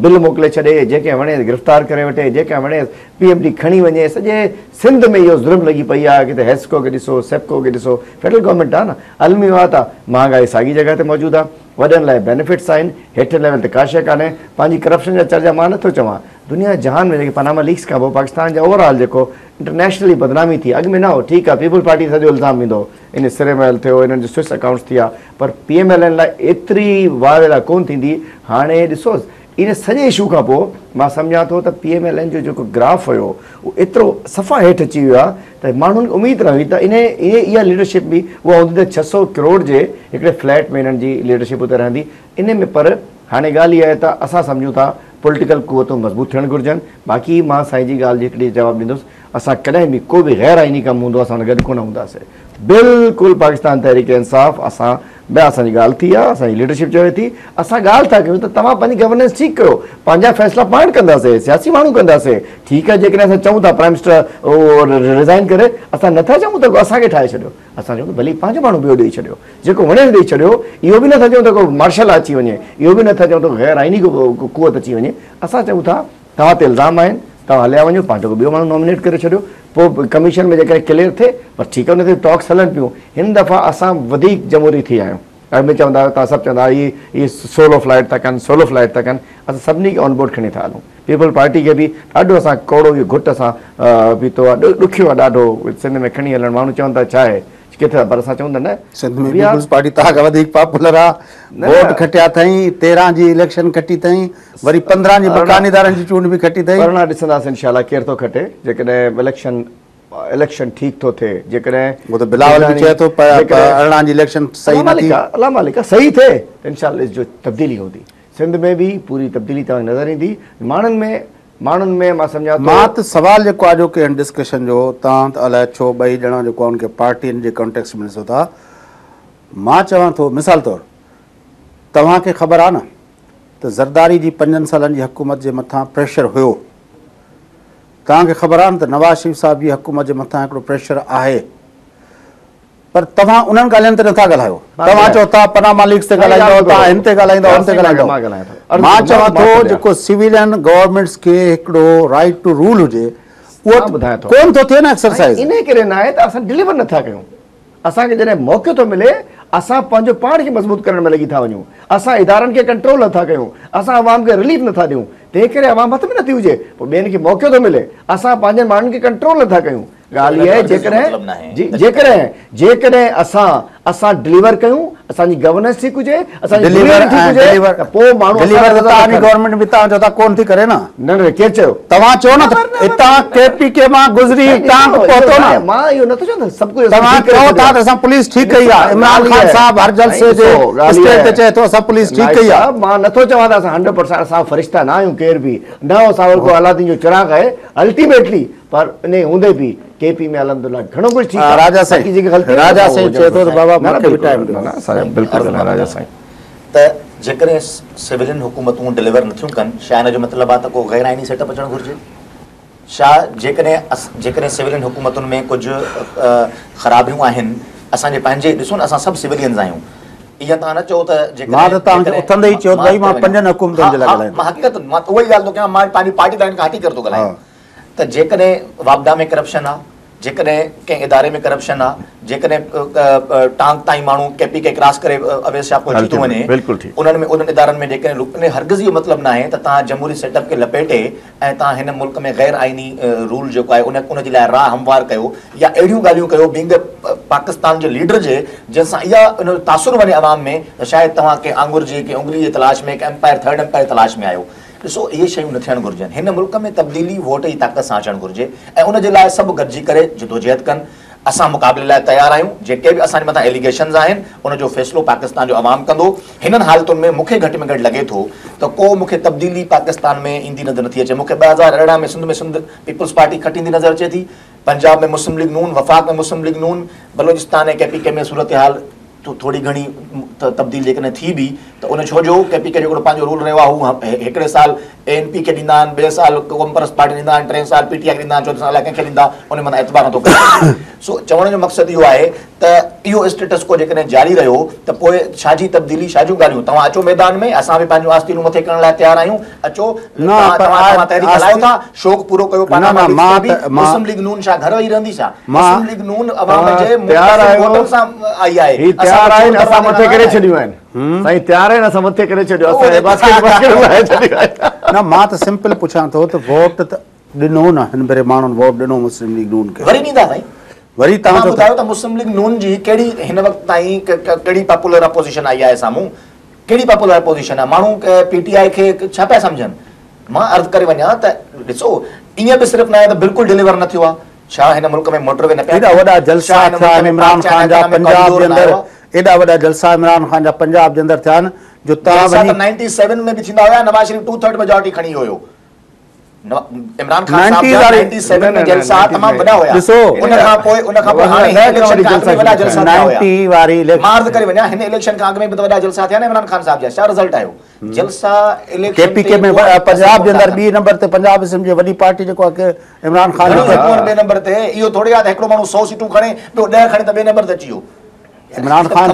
Speaker 2: بل موڪلي ڇڏي جنهن کي وڻيس گرفتار ڪري وٺي جنهن کي وڻيس پي ايم ڊي کڻي وڃي سڄي سنڌ ۾ اهو ظلم لڳي پئي آهي ڪٿي حيسڪو کي ڏسو سيپڪو کي ڏسو فيڊرل گورنمينٽ آهي نه الميو آهي ته مهانگائي ساڳي جڳهه تي موجود آهي وڏن لاء بينيفٽس آهن هيٺين ليول تي ڪا شيء ڪانهي پنهنجي ڪرپشن جا چرچا مان نٿو چوان دنيا جهان ۾ جيڪي پاناما ليڪس کان پوء پاڪستان جا اوور آل جيڪو انٽرنيشنلي بدنامي ٿي اڳ ۾ نه هو ٺيڪ آهي پيپلز پارٽي تي سڄو الزام ويندو هو ان سري محل ٿيو انهن جو سوئس اڪائونٽس ٿيا پر پي ايم ايل اين لاء ايتري واويلا ڪون ٿيندي هاڻي ڏسوس ان سڄي اشو کان پوء مان سمجهان ٿو ته پي ايم ايل اين جو جيڪو گراف هيو اهو ايترو صفا هيٺ اچي ويو آهي ته ماڻهن کي اميد نه هئي ته انهي اها ليڊرشپ به اها هوندي ته 600 ڪروڙ جي هڪڙي فليٽ ۾ انهن جي ليڊرشپ اتي رهندي انهي ۾ پر هاڻي ڳالهه اها آهي ته اسان سمجهون ٿا پوليٽيڪل قوتون مضبوط ٿيڻ گهرجن باقي مان سائين جي ڳالهه جي هڪڙي جواب ڏيندس اسان ڪڏهن به ڪو به غير آئيني ڪم هوندو اسان ان گڏ ڪونه هونداسين بلڪل پاڪستان تحريڪ انصاف اسان به اسان جي ڳالهه ٿي آهي اسان جي ليڊرشپ چوي ٿي اسان ڳالهه ٿا ڪيون ته توهان پنهنجي گورننس ٺيڪ ڪيو پنهنجا فيصلا پاڻ ڪنداسين سياسي ماڻهو ڪنداسين ٺيڪ آهي جيڪڏهن اسان چئون ٿا پرائم منسٽر ريزائن ڪري اسان نٿا چئون ته اسان کي ٺاهي ڇڏيو اسان چئون ٿا ڀلي پنهنجو ماڻهو ٻيو ڏئي ڇڏيو جيڪو وڻيس ڏئي ڇڏيو اهو به نٿا چئون ته ڪو مارشل اچي وڃي اهو به نٿا چئون ته غير آئيني ڪو قوت اچي وڃي اسان چئون ٿا توهان تي الزام آهن، توهان هليا وڃو، پنهنجو ڪو ٻيو ماڻهو نامينيٽ ڪري ڇڏيو، پوء ڪميشن ۾ جيڪڏهن ڪليئر ٿئي، پر ٺيڪ آهي ان تي ٽاڪس هلن پيون، هن دفعا اسان وڌيڪ جمهوري ٿي آهيون، اڳ ۾ چوندا هئا توهان سڀ چوندا هئا هي هي سولو فلائيٽ ٿا ڪن سولو فلائيٽ ٿا ڪن اسان سڀني کي آن بورڊ کڻي ٿا هلون پيپلز پارٽي کي به ڏاڍو اسان ڪوڙو اهو گهٽ اسان پيتو آهي ڏکيو آهي ڏاڍو سنڌ ۾ کڻي هلڻ ماڻهو چون ٿا ڇا آهي ڪٿي پر اسان چئون ٿا نه
Speaker 1: سنڌ ۾ پيپلز پارٽي توهان کان وڌيڪ پاپولر آ ووٽ کٽيا اٿئي 13 جي اليڪشن کٽي اٿئي وري 15 جي مڪاني ادارن جي چونڊ به کٽي اٿئي.
Speaker 2: 18 ڏسنداسين انشاء الله ڪير ٿو کٽي جيڪڏهن اليڪشن اليڪشن ٺيڪ ٿو ٿئي جيڪڏهن
Speaker 1: هو ته بلاول به چئي ٿو پ پ 18 جي اليڪشن صحيح نه ٿي.
Speaker 2: الله مالڪ آ صحيح ٿئي ته انشاء الله ڏسجو تبديلي هوندي سنڌ ۾ به پوري تبديلي توهان کي نظر ايندي ماڻهن ۾ ماڻهن ۾ مان سمجهان ٿو.
Speaker 1: مان ته سوال جيڪو آ اڄوڪي هن ڊسڪشن جو توهان ته الائي ڇو ٻئي ڄڻا جيڪو آ ان کي پارٽين جي ڪانٽيڪسٽ ۾ ڏسو ٿا مان چوان ٿو مثال طور توهان کي خبر آ نه ته زرداري جي پنجن سالن جي حڪومت جي مٿان پريشر هيو توهان کي خبر آ نه ته نواز شريف صاحب جي حڪومت جي مٿان هڪڙو پريشر آهي پر توهان انهن ڳالهين تي نٿا ڳالهايو. توهان چئو ٿا پناما ليڪس تي ڳالهائيندؤ، توهان هن تي ڳالهائيندؤ، هن تي ڳالهائيندؤ. مان چوان ٿو جيڪو سويلين گورنمينٽس کي هڪڙو رائيٽ ٽو رول هجي اهو ڪونه ٿو ٿئي نه ايڪسرسائز.
Speaker 2: انهي ڪري ناهي ته اسان ڊليور نٿا ڪيون. اسان کي جڏهن موقعو ٿو ملي اسان پنهنجو پاڻ کي مضبوط ڪرڻ ۾ لڳي ٿا وڃون. اسان ادارن کي ڪنٽرول نٿا ڪيون. اسان عوام کي رليف نٿا ڏيون. تنهن ڪري عوام هٿ ۾ نٿي هجي. پوء ٻين کي موقعو ٿو ملي. اسان پنهنجن ماڻهن کي ڪنٽرول نٿا ڪيون. ڳالهه اها آهي جيڪڏهن جي جيڪڏهن جيڪڏهن اسان اسان ڊليور ڪيون اسان جي گورننس ٺيڪ هجي اسان جي ڊليوري ٺيڪ هجي ته پوء ماڻهو
Speaker 1: ڊليور ته توهان جي گورنمينٽ به توهان چئو ٿا ڪون ٿي ڪري نه
Speaker 2: نه نه ڪير چيو
Speaker 1: توهان چئو نه ته هتان ڪي پي ڪي مان گذري ٽانڪ پهتو نه
Speaker 2: مان اهو نٿو چوان ته سڀ ڪجهه
Speaker 1: توهان چئو ٿا ته اسان پوليس ٺيڪ ڪئي آهي عمران خان صاحب هر جلسي جي اسٽيج تي چئي ٿو اسان پوليس ٺيڪ ڪئي آهي
Speaker 2: مان نٿو چوان ته اسان 100% اسان فرشتا نه آهيون ڪير به نه اسان ور ڪو الادين جو چراغ آهي الٽيميٽلي پر انهي هوندي به ڪي پي ۾ الحمدلله گهڻو ڪجهه ٺيڪ آهي
Speaker 1: راجا سائين
Speaker 2: باقي جيڪي غلطيون
Speaker 1: راجا سائين چئي ٿو ته بابا مون کي به ٽائيم ڏيو
Speaker 2: نه نه بلڪل راجا سائين
Speaker 3: ته جيڪڏهن سويلين حڪومتون ڊليور نٿيون ڪن ڇا ان جو مطلب آهي ته ڪو غير آئيني سيٽ اپ اچڻ گهرجي ڇا جيڪڏهن جيڪڏهن سويلين حڪومتن ۾ ڪجهه خرابيون آهن اسان جي پنهنجي ڏسو نه اسان سڀ سويلينز آهيون اها توهان نه چئو ته
Speaker 1: جيڪڏهن مان ته توهان کي اٿندي ئي چيو ته ڀائي مان پنجن حڪومتن جي لاء ڳالهايان
Speaker 3: مان حقيقت مان اها ئي ڳالهه ٿو ڪيان مان پنهنجي پارٽي لائين کان هٽي ڪري ٿو ڳالهايان ته جيڪڏهن واپڊا ۾ ڪرپشن آ، جيڪڏهن ڪنهن اداري ۾ ڪرپشن آ، جيڪڏهن ٽانڪ تائين ماڻهو ڪي پي ڪي ڪراس ڪري اويس شاهه پهچي ٿو وڃي، انهن ۾ انهن ادارن ۾ جيڪڏهن ان هرگز اهو مطلب ناهي ته توهان جمهوري سيٽ اپ کي لپيٽي ۽ توهان هن ملڪ ۾ غير آئيني رول جيڪو آهي ان ان جي لاء راهه هموار ڪيو يا اهڙيون ڳالهيون ڪيو بينگ پاڪستان جي ليڊر جي جنهن سان اها ان جو تاثر وڃي عوام ۾ ته شايد توهان ڪنهن آڱر جي ڪنهن انگلي جي تلاش ۾ هڪ ايمپائر ٿرڊ ايمپائر جي تلاش ۾ آهيو. ڏسو اهي شيون نه ٿيڻ گهرجن. هن ملڪ ۾ تبديلي ووٽ جي طاقت سان اچڻ گهرجي ۽ ان جي لاء سڀ گڏجي ڪري جدوجهد ڪن. اسان مقابلي لاء تيار آهيون. جيڪي به اسان جي مٿان ايليگيشنز آهن ان جو فيصلو پاڪستان جو عوام ڪندو. هنن حالتن ۾ مون کي گهٽ ۾ گهٽ لڳي ٿو ته ڪو مون کي تبديلي پاڪستان ۾ ايندي نظر نٿي اچي. مون کي 2018 ۾ سنڌ ۾ سنڌ پيپلز پارٽي کٽيندي نظر اچي ٿي. پنجاب ۾ مسلم ليگ نون، وفاق ۾ مسلم ليگ نون، بلوچستان ۽ ڪي پي ڪي ۾ صورتحال ٿوري گهڻي تبديل جيڪڏهن ٿي به ته ان ڇو جو ڪي پي ڪي جو هڪڙو پنهنجو رول رهيو آهي هو هڪڙي سال اي اين پي کي ڏيندا آهن ٻئي سال قوم پرست پارٽي ڏيندا آهن ٽئين سال پي ٽي آء کي ڏيندا آهن چوٿين سال الائي ڪنهن کي ڏيندا ان مٿان اعتبار نٿو ڪري سگهجي سو چوڻ جو مقصد اهو آهي ته اهو اسٽيٽس ڪو جيڪڏهن جاري رهيو ته پوء ڇا جي تبديلي ڇا جون ڳالهيون توهان اچو ميدان ۾ اسان به پنهنجون آستينون مٿي ڪرڻ لاء تيار آهيون اچو توهان تحريڪ هلايو ٿا شوق پورو ڪيو پاناما ليڪس تي به مسلم ليگ نون ڇا گهر ويهي رهندي ڇا مسلم ليگ نون عوام جي
Speaker 2: مختصر
Speaker 3: ووٽن سان آئي آهي
Speaker 2: هي تيار آهن اسان مٿي ڪري ڇڏيون آهن سائين تيار آهن اسان مٿي ڪري ڇڏيو اسان باسڪيٽ باسڪيٽ لاهي ڇڏيو آهي
Speaker 1: نه مان ته سمپل پڇان ٿو ته ووٽ ته ڏنو نه هن ڀيري ماڻهن ووٽ ڏنو مسلم ليگ نون کي
Speaker 3: وري ڏيندا سائين
Speaker 1: وري
Speaker 3: توهان ٻڌايو ته مسلم ليگ نون جي ڪهڙي هن وقت تائين ڪهڙي پاپولر اپوزيشن آئي آهي سامهون ڪهڙي پاپولر اپوزيشن آهي ماڻهو پي ٽي آء کي ڇا پيا سمجهن مان عرض ڪري وڃان ته ڏسو ائين به صرف ناهي ته بلڪل ڊليور نه ٿيو آهي ڇا هن ملڪ ۾ موٽر وي نه پيا
Speaker 1: ايڏا وڏا جلسا ٿيا آهن عمران خان جا پنجاب جي اندر ايڏا وڏا جلسا عمران خان جا پنجاب جي اندر ٿيا آهن جو
Speaker 3: توهان وڃي جلسا ته 97 ۾ به ٿيندا هيا Nawaz Sharif two third majority کڻي ويو هيو عمران خان صاحب جا 97 ۾ جلسا تمام وڏا هيا
Speaker 1: ڏسو
Speaker 3: ان کان پوء ان کان پوء هاڻي هن اليڪشن کان اڳ ۾ وڏا جلسا ٿيا هيا
Speaker 1: 90 واري
Speaker 3: اليڪشن مان عرض ڪري وڃان هن اليڪشن کان اڳ ۾ به ته وڏا جلسا ٿيا نه عمران خان صاحب جا ڇا رزلٽ آيو جلسا
Speaker 1: اليڪشن ڪي پي ڪي ۾ پنجاب جي اندر ٻي نمبر تي پنجاب اسيمبلي جي وڏي پارٽي جيڪو آهي عمران خان
Speaker 3: جو ٻي نمبر تي اهو ٿوري آهي ته هڪڙو ماڻهو 100 سيٽون کڻي ٻيو 10 کڻي ته ٻئي نمبر تي اچي ويو.
Speaker 1: عمران خان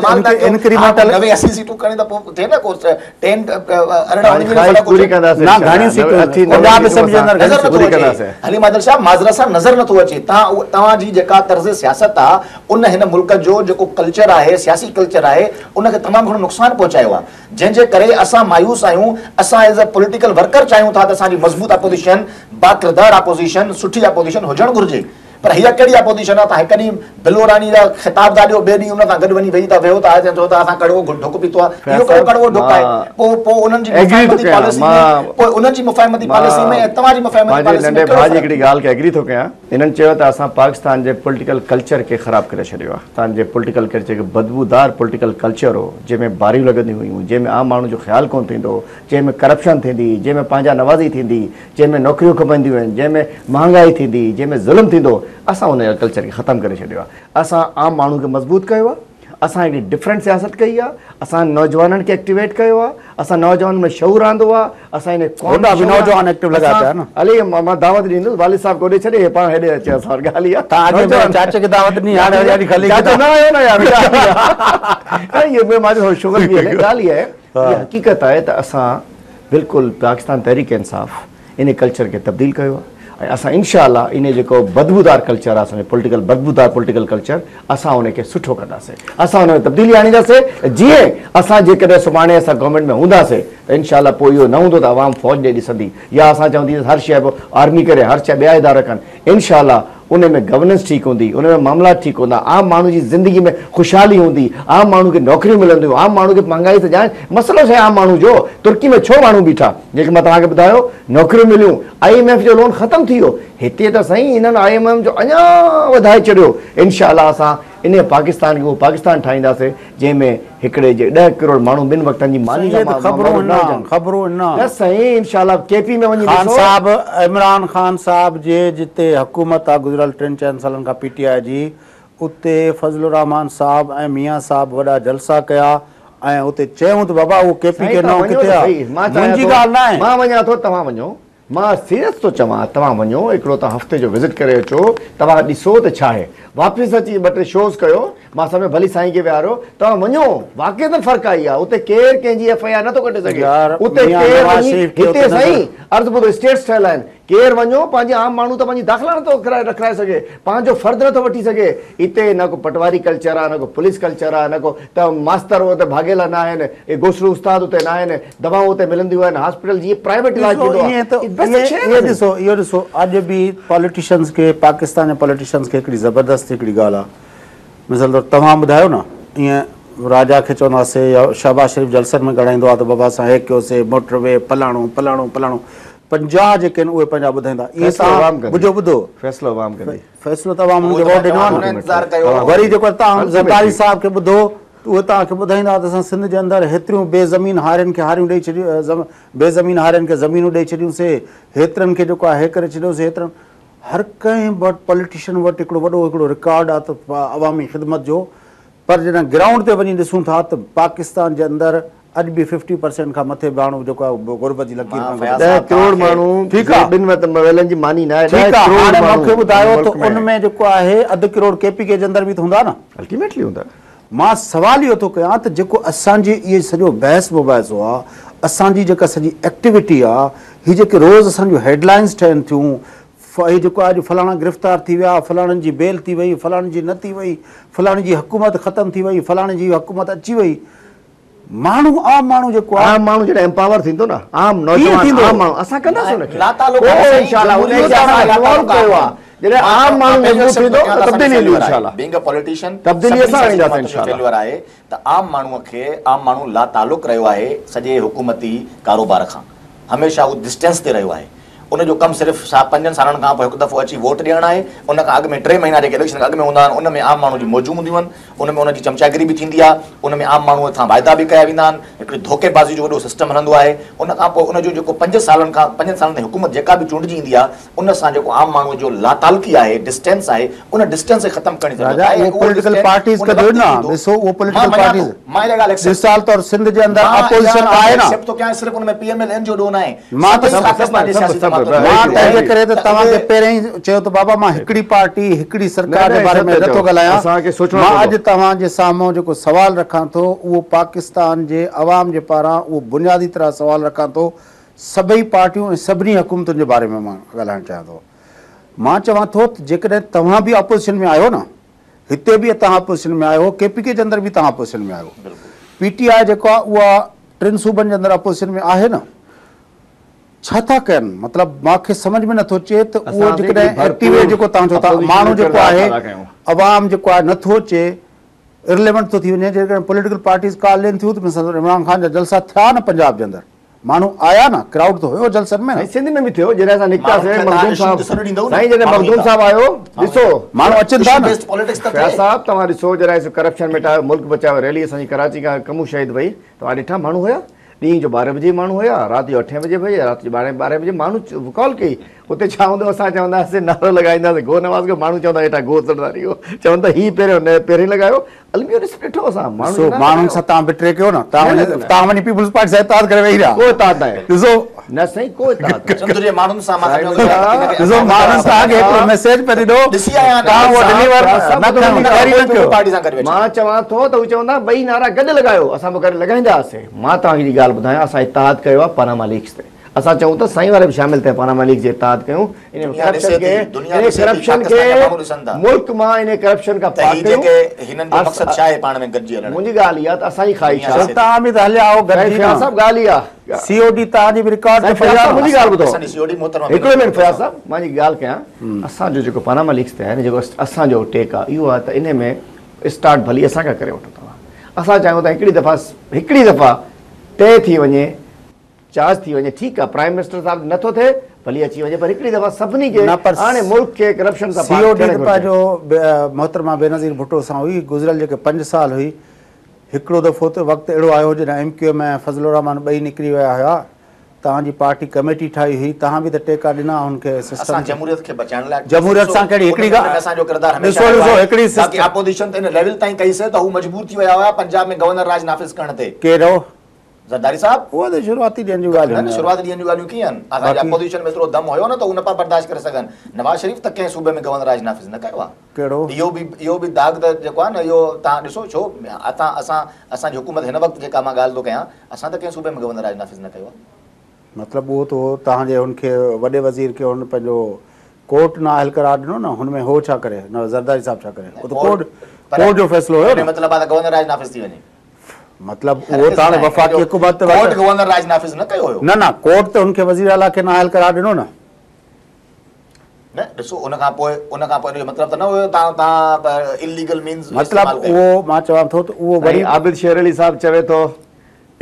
Speaker 1: انڪريمينٽل
Speaker 3: 90 80 سيٽون کڻي ته پوء ٿئي نه ڪو 10 18 19 ۾ فرق
Speaker 2: پوري ڪنداسين
Speaker 1: نه گهڻيون سيٽون پنجاب اسيمبلي جي اندر
Speaker 3: نظر نٿو اچي. حليم عادل صاحب معذرت سان نظر نٿو اچي. توهان جي جيڪا طرز سياست آ ان هن ملڪ جو جيڪو ڪلچر آهي سياسي ڪلچر آهي ان کي تمام گهڻو نقصان پهچايو آ جنهن جي ڪري اسان مايوس آهيون. اسان ايز اي پوليٽيڪل ورڪر چاهيون ٿا ته اسان جي مضبوط اپوزيشن، باڪردار اپوزيشن، سٺي اپوزيشن هجڻ گهرجي. پر هيء ڪهڙي اپوزيشن آهي؟ توهان هڪ ڏينهن بلو راڻي جا خطاب ٿا ڏيو، ٻئي ڏينهن ان سان گڏ وڃي ويهي ٿا ويهو ٿا ۽ چئو ٿا اسان ڪڙوو ڍڪ پيتو آهي. اهو ڪهڙو ڪڙوو ڍڪ آهي؟ پوء پوء انهن جي مفاهمتي پاليسي ۾ پوء انهن جي مفاهمتي پاليسي ۾ ۽ توهان جي مفاهمتي پاليسي ۾
Speaker 2: ننڍي ڀاء جي هڪڙي ڳالهه کي ايگري ٿو ڪيان. انهن چيو ته اسان پاڪستان جي پوليٽيڪل ڪلچر کي خراب ڪري ڇڏيو آهي. پاڪستان جي پوليٽيڪل ڪلچر هڪ بدبودار پوليٽيڪل ڪلچر هو، جنهن ۾ باريون لڳنديون هيون، جنهن ۾ عام ماڻهو جو خيال ڪونه ٿيندو هو، جنهن ۾ ڪرپشن ٿيندي هئي، جنهن ۾ پنهنجا نوازي ٿيندي هئي، جنهن ۾ نوڪريون کپنديون آهن، جنهن ۾ مهانگائي ٿيندي، جنهن ۾ ظلم ٿيندو، اسان ان ڪلچر کي ختم ڪري ڇڏيو آهي. اسان عام ماڻهو کي مضبوط ڪيو آهي، اسان هڪڙي ڊفرنٽ سياست ڪئي آهي، اسان نوجوانن کي ايڪٽيويٽ ڪيو آهي، اسان نوجوانن ۾ شعور آندو آهي، اسان ان قوم
Speaker 1: هوڏا به نوجوان ايڪٽو لڳا پيا آهن.
Speaker 2: علي مان دعوت ڏيندس والد صاحب کي هوڏي ڇڏي هي پاڻ هيڏي اچي اسان وٽ ڳالهه اها
Speaker 1: توهان اڳي ڀيري چاچي کي دعوت ڏني هاڻي وري اڄ خليل کي
Speaker 2: چاچو نه آيو نه يار ڳالهه اها مان ٿورو شغل به هلي ڳالهه اها آهي اها حقيقت آهي ته اسان بلڪل پاڪستان تحريڪ انصاف ان ڪلچر کي تبديل ڪيو آهي ۽ اسان انشاء الله ان جيڪو بدبودار ڪلچر آهي اسان جو پوليٽيڪل بدبودار پوليٽيڪل ڪلچر اسان ان کي سٺو ڪنداسين اسان ان ۾ تبديلي آڻينداسين جيئن اسان جيڪڏهن سڀاڻي اسان گورنمينٽ ۾ هونداسين ته انشاء الله پوء اهو نه هوندو ته عوام فوج ڏي ڏسندي يا اسان چوندي هر شيء آرمي ڪري هر شيء ٻيا ادارا ڪن انشاء الله ان ۾ گورننس ٺيڪ هوندي، ان ۾ معاملا ٺيڪ هوندا، عام ماڻهو جي زندگي ۾ خوشحالي هوندي، عام ماڻهو کي نوڪريون ملنديون، عام ماڻهو کي مهانگائي سان جان مسئلو ڇا آهي عام ماڻهو جو، ترڪي ۾ ڇو ماڻهو بيٺا، جيڪي مان توهان کي ٻڌايو، نوڪريون مليون، I M F جو لون ختم ٿي ويو، هتي ته سائين انهن I M F جو اڃا وڌائي ڇڏيو، انشاء الله اسان انهي پاڪستان کي اهو پاڪستان ٺاهينداسين جنهن ۾ هڪڙي جي ڏهه ڪروڙ ماڻهو ٻن وقتن جي ماني
Speaker 1: سيد خبرون نه هجن خبرون نه
Speaker 2: نه سائين انشاء الله ڪي پي ۾ وڃي
Speaker 1: خان صاحب عمران خان صاحب جي جتي حڪومت آ گذريل ٽن چئن سالن کان پي ٽي آء جي اتي فضل الرحمان صاحب ۽ ميان صاحب وڏا جلسا ڪيا ۽ اتي چيائون ته بابا اهو ڪي پي ڪي نئون ڪٿي آ منهنجي ڳالهه ناهي
Speaker 2: مان وڃان ٿو توهان وڃو مان سيريس ٿو چوان توهان وڃو هڪڙو توهان هفتي جو وزٽ ڪري اچو توهان ڏسو ته ڇا آهي واپس اچي ٻه ٽي شوز ڪيو مان سمجهان ڀلي سائين کي ويهاريو توهان وڃو واقعتن فرق آئي آهي اتي ڪير ڪنهن جي ايف I R نٿو ڪٽي سگهي اتي ڪير وڃي هتي سائين عرض ٻڌو اسٽيٽس ٺهيل آهن ڪير وڃو پنهنجي عام ماڻهو ته پنهنجي داخلا نٿو رکرائي سگهي پنهنجو فرد نٿو وٺي سگهي اتي نه ڪو پٽواري ڪلچر آهي نه ڪو پوليس ڪلچر آهي نه ڪو ته ماستر اتي ڀاڳيلا نه آهن اهي گوسڙو استاد اتي نه آهن دوائون اتي ملنديون آهن، هاسپيٽل جيئن پرائيويٽ علاج ٿيندو آهي.
Speaker 1: اهو ڏسو اهو ڏسو اڄ به پاليٽيشنز کي پاڪستان جي پاليٽيشنز کي هڪڙي زبردست هڪڙي ڳالهه آهي مثال طور توهان ٻڌايو نه ائين راجا کي چونداسي يا شهباز شريف جلسن ۾ ڳالهائيندو آهي ته بابا اسان هي ڪيوسي موٽر وي فلاڻو فلاڻو فلاڻو 50 جيڪي آهن اهي پنهنجا ٻڌائيندا ائين توهان ٻڌو ٻڌو
Speaker 2: فيصلو عوام ڪندي
Speaker 1: فيصلو ته عوام هن کي ووٽ ڏنو آهي نه وري جيڪو توهان زرداري صاحب کي ٻڌو ته اهي توهان کي ٻڌائيندا ته اسان سنڌ جي اندر هيتريون بي زمين هارين کي هاريون ڏئي ڇڏيون بي زمين هارين کي زمينون ڏئي ڇڏيون سي هيترن کي جيڪو آهي هي ڪري ڇڏيو سي هيترن هر ڪنهن وٽ پوليٽيشن وٽ هڪڙو وڏو هڪڙو رڪارڊ آهي ته عوامي خدمت جو پر جڏهن گرائونڊ تي وڃي ڏسون ٿا ته پاڪستان جي اندر اڄ به ففٽي پرسينٽ کان مٿي ماڻهو جيڪو آهي غربت جي لڪير کان گذري
Speaker 2: 10 ڪروڙ ماڻهو
Speaker 1: ٺيڪ آهي
Speaker 2: ٻن وقت ويلن جي ماني ناهي
Speaker 1: 10 ڪروڙ ماڻهو هاڻي مون کي ٻڌايو ته ان ۾ جيڪو آهي اڌ ڪروڙ ڪي پي ڪي جي اندر به ته هوندا نه
Speaker 2: الٽيميٽلي هوندا
Speaker 1: مان سوال اهو ٿو ڪيان ته جيڪو اسان جي اهي سڄو بحث مباحثو آ، اسان جي جيڪا سڄي ايڪٽيوٽي آ، هي جيڪي روز اسان جون هيڊلائنز ٺهن ٿيون، هي جيڪو اڄ فلاڻا گرفتار ٿي ويا، فلاڻن جي بيل ٿي وئي، فلاڻن جي نه ٿي وئي، فلاڻي جي حڪومت ختم ٿي وئي، فلاڻي جي حڪومت اچي وئي، ماڻهو عام ماڻهو جيڪو آ.
Speaker 2: عام ماڻهو جڏهن امپاور ٿيندو نه، عام نوجوان عام ماڻهو اسان ڪنداسين ان کي پوء انشاء الله ان کي اسان انوالو ڪيو آ. جڏهن عام ماڻهو مضبوط ٿيندو ته تبديلي ايندي انشاء الله.
Speaker 3: بينگ ا پوليٽيشن
Speaker 2: تبديلي اسان آڻينداسين انشاء
Speaker 3: الله. آهي ته عام ماڻهو کي عام ماڻهو لاتعلق رهيو آهي سڄي حڪومتي ڪاروبار کان هميشه هو ڊسٽنس تي رهيو آهي ان جو ڪم صرف پنجن سالن کان پوء هڪ دفعو اچي ووٽ ڏيڻ آهي ان کان اڳ ۾ 3 مهينا جيڪي اليڪشن کان اڳ ۾ هوندا آهن ان ۾ عام ماڻهو جون موجون هونديون آهن ان ۾ ان جي چمچاگري به ٿيندي آهي ان ۾ عام ماڻهو سان واعدا به ڪيا ويندا آهن هڪڙي ڌوڪي بازي جو وڏو سسٽم هلندو آهي ان کان پوء ان جو جيڪو 5 سالن کان 5 سالن تائين حڪومت جيڪا به چونڊجي ايندي آهي ان سان جيڪو عام ماڻهو جو لاتعلقي آهي ڊسٽنس آهي ان ڊسٽنس کي ختم ڪرڻ جي ضرورت
Speaker 1: راجا
Speaker 3: آهي
Speaker 1: اهو پوليٽيڪل پارٽيز ڪنديون نه ڏسو اهو پوليٽيڪل پارٽيز
Speaker 3: مان اها ڳالهه ايڪسيپٽ
Speaker 1: مثال طور سنڌ جي اندر اپوزيشن آهي نه
Speaker 3: ايڪسيپٽ ٿو ڪيان صرف ان ۾ پي ايم ايل اين جو ڏوهه ناهي
Speaker 1: مان ته
Speaker 3: سڀ
Speaker 1: مان تنهن جي ڪري ته توهان کي پهرين ئي چيو ته بابا مان هڪڙي پارٽي هڪڙي سرڪار جي باري ۾ نٿو ڳالهايان مان اڄ توهان جي سامهون جيڪو سوال رکان ٿو اهو پاڪستان جي عوام جي پاران اهو بنيادي طرح سوال رکان ٿو سڀئي پارٽيون ۽ سڀني حڪومتن جي باري ۾ مان ڳالهائڻ چاهيان ٿو مان چوان ٿو ته جيڪڏهن توهان به اپوزيشن ۾ آهيو نه هتي به توهان اپوزيشن ۾ آهيو ڪي پي ڪي جي اندر به توهان اپوزيشن ۾ آهيو پي ٽي آء جيڪو آهي اها ٽن صوبن جي اندر اپوزيشن ۾ آهي نه ڇا ٿا ڪن مطلب مان کي سمجهه ۾ نٿو اچي ته اهو جيڪڏهن ايڪٽيويٽ جيڪو توهان چئو ٿا ماڻهو جيڪو آهي عوام جيڪو آهي نٿو اچي ارليونٽ ٿو ٿي وڃي جيڪڏهن پوليٽيڪل پارٽيز ڪال ڏين ٿيون ته مثلا عمران خان جا جلسا ٿيا نه پنجاب جي اندر ماڻهو آيا نه ڪرائوڊ ته هيو جلسن ۾
Speaker 2: سائين سنڌ ۾ به ٿيو جڏهن اسان نڪتاسين مخدوم صاحب سائين جڏهن مخدوم صاحب آيو ڏسو
Speaker 1: ماڻهو اچن ٿا نه
Speaker 2: فياض صاحب توهان ڏسو جڏهن ڪرپشن مٽايو ملڪ بچايو ريلي اسان جي ڪراچي کان ڪمون شهيد وئي توهان ڏٺا ماڻهو هيا ڏينهن جو 12 بجي ماڻهو هيا رات جو 8 بجي به هيا رات جو 12 بجي ماڻهو ڪال ڪئي اتي ڇا هوندو اسان چوندا هئاسين نعرو لڳائينداسين گو نواز گو ماڻهو چوندا هيٺان گو زرداري گو چون ته هي پهريون نه پهرين لڳايو الميو ڏس ڏٺو اسان
Speaker 1: ماڻهو ڏسو ماڻهن سان توهان بٽري ڪيو نه توهان وڃي توهان وڃي پيپلز پارٽي سان اتحاد ڪري ويهي رهيا
Speaker 2: ڪو اتحاد ناهي
Speaker 1: ڏسو
Speaker 2: نه سائين ڪو اتحاد ناهي
Speaker 3: سنڌ جي ماڻهن سان مان
Speaker 1: ڏسو ماڻهن توهان کي هڪڙو ميسيج پئي ڏنو
Speaker 3: ڏسي آيا آهن
Speaker 1: توهان اهو ڊليور نه ڪيو ڪيري نه ڪيو
Speaker 3: پارٽي سان گڏ ويٺا
Speaker 2: مان چوان ٿو ته هو چوندا ٻئي نعرا گڏ لڳايو اسان به گڏ لڳائيندا هئاسين مان توهان کي جي ڳالهه ٻڌايان اسان اتحاد ڪيو آهي پاناما ليڪس تي اسان چئون ته سائين وارا به شامل ٿيا پاناما ليڪس جي اتحاد ڪيون ان ڪرپشن کي ان ڪرپشن کي ملڪ مان ان ڪرپشن کان پاڪ ڪيون
Speaker 3: هنن جو مقصد ڇا آهي پاڻ ۾ گڏجي هلڻ
Speaker 2: منهنجي ڳالهه اها ته اسان جي خواهش آهي
Speaker 1: توهان به ته هليا آهو گڏجي
Speaker 2: فياض صاحب ڳالهه اها
Speaker 1: سي او ڊي توهان جي به رڪارڊ تي پئي آهي
Speaker 2: منهنجي ڳالهه ٻڌو هڪڙو منٽ فياض صاحب مان جي ڳالهه ڪيان اسان جو جيڪو پاناما ليڪس تي آهي نه جيڪو اسان جو ٽيڪ آهي اهو آهي ته ان ۾ اسٽارٽ ڀلي اسان کان ڪري وٺو توهان اسان چاهيون ٿا هڪڙي دفعا هڪڙي دفعا طئي ٿي وڃي چارج ٿي وڃي ٺيڪ آ پرائم منسٽر صاحب نه ٿو ٿئي ڀلي اچي وڃي پر هڪڙي دفعا سڀني کي هاڻي ملڪ کي ڪرپشن سان
Speaker 1: سي او ڊي ته پنهنجو محترمه بينظير ڀٽو سان هئي گذريل جيڪي 5 سال هئي هڪڙو دفعو ته وقت اهڙو آيو جڏهن ايم ڪيو ايم ۽ فضل الرحمان ٻئي نڪري ويا هيا توهان جي پارٽي ڪميٽي ٺاهي هئي توهان به ته ٽيڪا ڏنا هن کي سسٽم
Speaker 3: اسان جمهوريت کي بچائڻ لاء
Speaker 1: جمهوريت سان ڪهڙي هڪڙي
Speaker 3: ڳالهه اسان جو ڪردار هميشه
Speaker 1: ڏسو ڏسو هڪڙي
Speaker 3: باقي اپوزيشن ته ان ليول تائين ڪئي سي ته هو مجبور ٿي ويا هيا پنجاب ۾ گورنر راڄ نافذ ڪرڻ تي
Speaker 1: ڪهڙو
Speaker 3: زرداري صاحب
Speaker 1: اهو ته شروعاتي ڏينهن جون ڳالهيون
Speaker 3: نه نه شروعاتي ڏينهن جون ڳالهيون ڪيئن آهن اسان جي اپوزيشن ۾ ايترو دم هيو نه ته هو نه پيا برداشت ڪري سگهن نواز شريف ته ڪنهن صوبي ۾ گورنر راڄ نافذ نه ڪيو آهي
Speaker 1: ڪهڙو
Speaker 3: اهو به اهو به داغ ته جيڪو آهي نه اهو توهان ڏسو ڇو اسان اسان اسان جي حڪومت هن وقت جيڪا مان ڳالهه ٿو ڪيان اسان ته ڪنهن صوبي ۾ گورنر راڄ نافذ نه ڪيو آهي
Speaker 1: مطلب اهو ته هو توهان جي هن کي وڏي وزير کي هن پنهنجو ڪورٽ نااهل قرار ڏنو نه هن ۾ هو ڇا ڪري نه زرداري صاحب ڇا ڪري اهو ته ڪورٽ ڪورٽ جو فيصلو هيو نه
Speaker 3: مطلب آهي ته گورنر راڄ نافذ ٿي وڃي
Speaker 1: مطلب اهو ته هاڻي وفاقي حڪومت
Speaker 3: ڪورٽ گورنر راڄ نافذ نه ڪيو هيو
Speaker 1: نه نه ڪورٽ ته هن کي وزير اعليٰ کي نااهل قرار ڏنو نه
Speaker 3: نه ڏسو ان کان پوء ان کان پوء ان جو مطلب ته نه هيو توهان توهان اليگل مينز
Speaker 1: مطلب اهو مان چوان ٿو ته اهو
Speaker 2: وري عابد شير علي صاحب چوي ٿو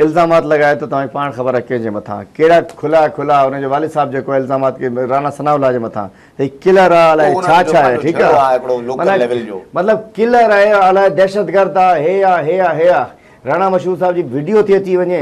Speaker 2: الزامات لڳائي ٿو توهان کي پاڻ خبر آهي ڪنهن جي مٿان ڪهڙا کلا کلا ان جو والد صاحب جيڪو الزامات رانا ثناء الله جي مٿان ته هي ڪلر آ الائي ڇا ڇا آهي ٺيڪ آ مطلب ڪلر آهي الائي دهشتگرد آ هي آ هي آ هي آ راڻا مشهود صاحب جي وڊيو ٿي اچي وڃي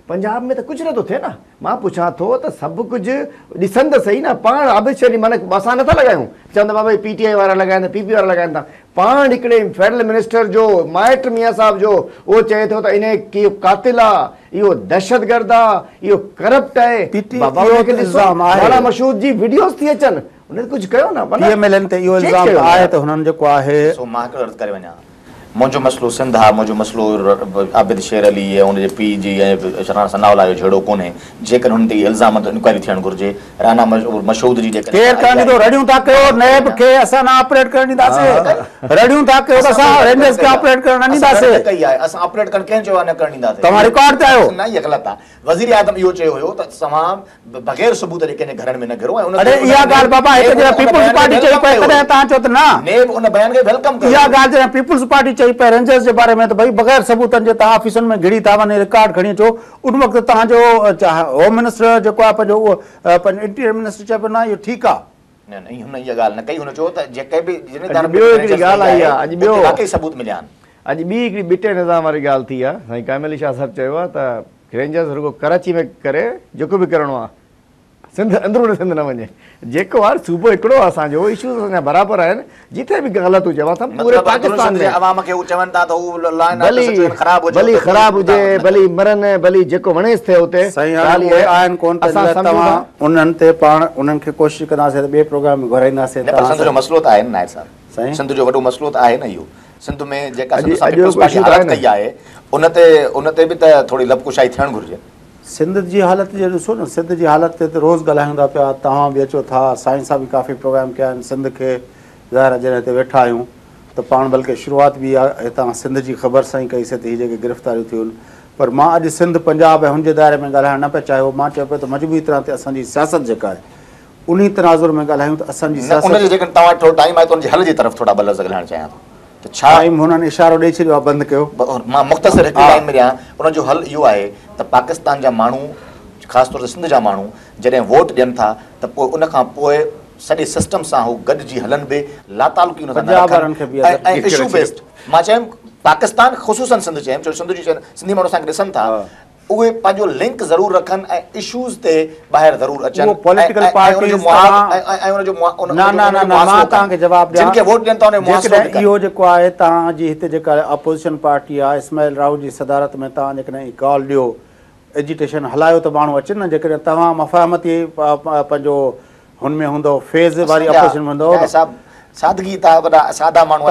Speaker 2: پنجاب ۾ ته ڪجهه نٿو ٿئي نه مان پڇان ٿو ته سڀ ڪجهه ڏسن ته سهي نه پاڻ عابد شير معنيٰ اسان نٿا لڳايون چون ٿا بابا پي ٽي آء وارا لڳائن ٿا پي پي وارا لڳائن ٿا پاڻ هڪڙي فيڊرل منسٽر جو مائٽ ميان صاحب جو اهو چئي ٿو ته انهي ڪي قاتل آ اهو دهشتگرد آ اهو ڪرپٽ آهي بابا ان کي ڏسو راڻا مشهود جي وڊيوز ٿي اچن انهن ڪجهه ڪيو نه
Speaker 1: پي ايم ايل اين تي اهو الزام ته آهي ته هنن جيڪو آهي.
Speaker 3: سو مان هڪڙو عرض ڪري وڃان منهنجو مسئلو سنڌ آ منهنجو مسئلو عابد شير علي ۽ ان جي پيء جي ۽ راڻا ثناء الله جو جهيڙو ڪونهي جيڪڏهن هنن تي اهي الزام آهن ته انڪوائري ٿيڻ گهرجي رانا مشهود جي جيڪڏهن
Speaker 1: ڪير ڪرڻ ڏيندو رڙيون ٿا ڪيو نيب کي اسان نه آپريٽ ڪرڻ ڏينداسين رڙيون ٿا ڪيو ته اسان رينجرز کي آپريٽ ڪرڻ نه ڏينداسين
Speaker 3: ڪئي آهي اسان آپريٽ ڪرڻ ڪنهن چيو آهي نه ڪرڻ ڏينداسين
Speaker 1: توهان رڪارڊ تي آهيو
Speaker 3: نه اها غلط آهي وزير اعظم اهو چيو هيو ته توهان بغير ثبوت جي ڪنهن جي گهرن ۾ نه گهڙو ۽ ان
Speaker 1: اڙي اها ڳالهه بابا هڪ جڏهن پيپلز پارٽي چئي پئي تڏهن توهان چئو ته نه
Speaker 3: نيب ان بيان کي welcome ڪيو
Speaker 1: اها ڳالهه جڏهن پيپلز پارٽي چئي پئي رينجرز جي باري ۾ ته ڀئي بغير ثبوتن جي توهان آفيسن ۾ گهڙي ٿا وڃي رڪارڊ کڻي اچو ان وقت توهان جو هوم منسٽر جيڪو آهي پنهنجو اهو پنهنجو انٽيريئر منسٽر چئي پيو نه اهو ٺيڪ آهي.
Speaker 3: نه نه هن اها ڳالهه نه ڪئي هن چيو ته جيڪي به جن
Speaker 2: ادارن ۾ رينجرز وئي آهي
Speaker 3: اتي واقعي ثبوت مليا آهن.
Speaker 2: اڄ ٻي هڪڙي ٻٽي نظام واري ڳالهه ٿي آهي سائين قائم علي شاهه صاحب چيو آهي ته رينجرز رڳو ڪراچي ۾ ڪري جيڪو به ڪرڻو آهي. سنڌ اندرون سنڌ نه وڃي. جيڪو آهي صوبو هڪڙو آهي اسان جو، اشوز اسان جا برابر آهن، جتي به غلط هجي اسان پوري پاڪستان ۾
Speaker 3: عوام کي هو چون ٿا ته هو لا اينڊ آرڊر سچوئيشن خراب هجي،
Speaker 2: ڀلي خراب هجي، ڀلي مرن، ڀلي جيڪو وڻيس ٿئي اتي.
Speaker 1: سائين هاڻي اهي آهن ڪونه ته ان لاء توهان انهن تي پاڻ انهن کي ڪوشش ڪنداسين ته ٻئي پروگرام ۾ گهرائينداسين.
Speaker 3: نه پر سنڌ جو مسئلو ته آهي نه نائچ صاحب،
Speaker 1: سائين
Speaker 3: سنڌ جو وڏو مسئلو ته آهي نه اهو. سنڌ ۾ جيڪا سنڌ سان پيپلز پارٽي حالت ڪئي آهي ان تي ان تي به ته ٿوري لب ڪشائي ٿيڻ گهرجي.
Speaker 1: سنڌ جي حالت جي ڏسو نه، سنڌ جي حالت تي ته روز ڳالهايون ٿا پيا، توهان به اچو ٿا، سائين صاحب به ڪافي پروگرام ڪيا آهن، سنڌ کي ظاهر آهي جڏهن هتي ويٺا آهيون ته پاڻ بلڪه شروعات به هتان سنڌ جي خبر سان ئي ڪئي سي ته هي جيڪي گرفتاريون ٿيون آهن، پر مان اڄ سنڌ پنجاب ۽ هن جي دائري ۾ ڳالهائڻ نه پئي چاهيو، مان چيو پيو ته مجموعي طرح تي اسان جي سياست جيڪا آهي انهي تناظر ۾ ڳالهايون ته اسان جي
Speaker 3: نه ان
Speaker 1: سياست.
Speaker 3: جي جيڪڏهن توهان وٽ ٿورو ٽائيم آهي ته ان جي حل جي طرف ٿورا ٻه لفظ ڳالهائڻ چاهيان ٿو ته ڇا.
Speaker 1: ٽائيم هنن اشارو ڏئي ڇڏيو آهي بند ڪيو.
Speaker 3: مان مختصر هڪ لائين ۾ ڏيان ان جو حل اهو آهي ته پاڪستان جا ماڻهو خاص طور تي سنڌ جا ماڻهو جڏهن ووٽ ڏين ٿا ته پوء ان کان پوء سڄي سسٽم سان هو گڏجي هلن به لاتعلقي ان سان نه
Speaker 1: پنجاب
Speaker 3: رکن
Speaker 1: وارن کي به
Speaker 3: ۽ اشو بيسڊ مان چيم پاڪستان خصوصن سنڌ چيم ڇو سنڌ جي سنڌي ماڻهو اسان کي ڏسن ٿا اهي پنهنجو لنڪ ضرور رکن ۽ اشوز تي ٻاهر ضرور اچن
Speaker 1: اهو پوليٽيڪل پارٽيز
Speaker 3: ۽ ان جو
Speaker 1: نه نه نه نه مان توهان کي جواب
Speaker 3: ڏيان جن کي ووٽ ڏين ٿا ان جو محاسبو به
Speaker 1: جيڪڏهن اهو جيڪو آهي توهان جي هتي جيڪا اپوزيشن پارٽي آهي اسماعيل راهو جي صدارت ۾ توهان جيڪڏهن هي ڪال ڏيو ايجيٽيشن هلايو ته ماڻهو اچن نه جيڪڏهن توهان مفاهمتي پنهنجو هن ۾ هوندو فيز واري اپوزيشن ۾ هوندو
Speaker 3: صاحب سادگي تا وڏا سادا ماڻهو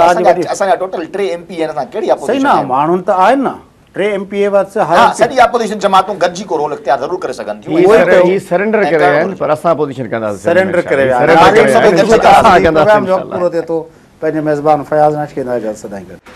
Speaker 3: اسان جا ٽوٽل 3 ايم پي آهن اسان ڪهڙي اپوزيشن
Speaker 1: صحيح نه ماڻهن ته آهن نه 3 ايم پي اي وٽ
Speaker 3: ها سڄي اپوزيشن جماعتون گڏجي ڪو رول اختيار ضرور ڪري سگهن ٿيون.
Speaker 2: هي سرينڊر ڪري ويا آهن پر اسان اپوزيشن ڪنداسين.
Speaker 1: سرينڊر ڪري ويا آهن. پروگرام جو وقت پورو ٿئي ٿو. پنهنجي ميزبان فياض ناش کي اجازت سدائين گڏ.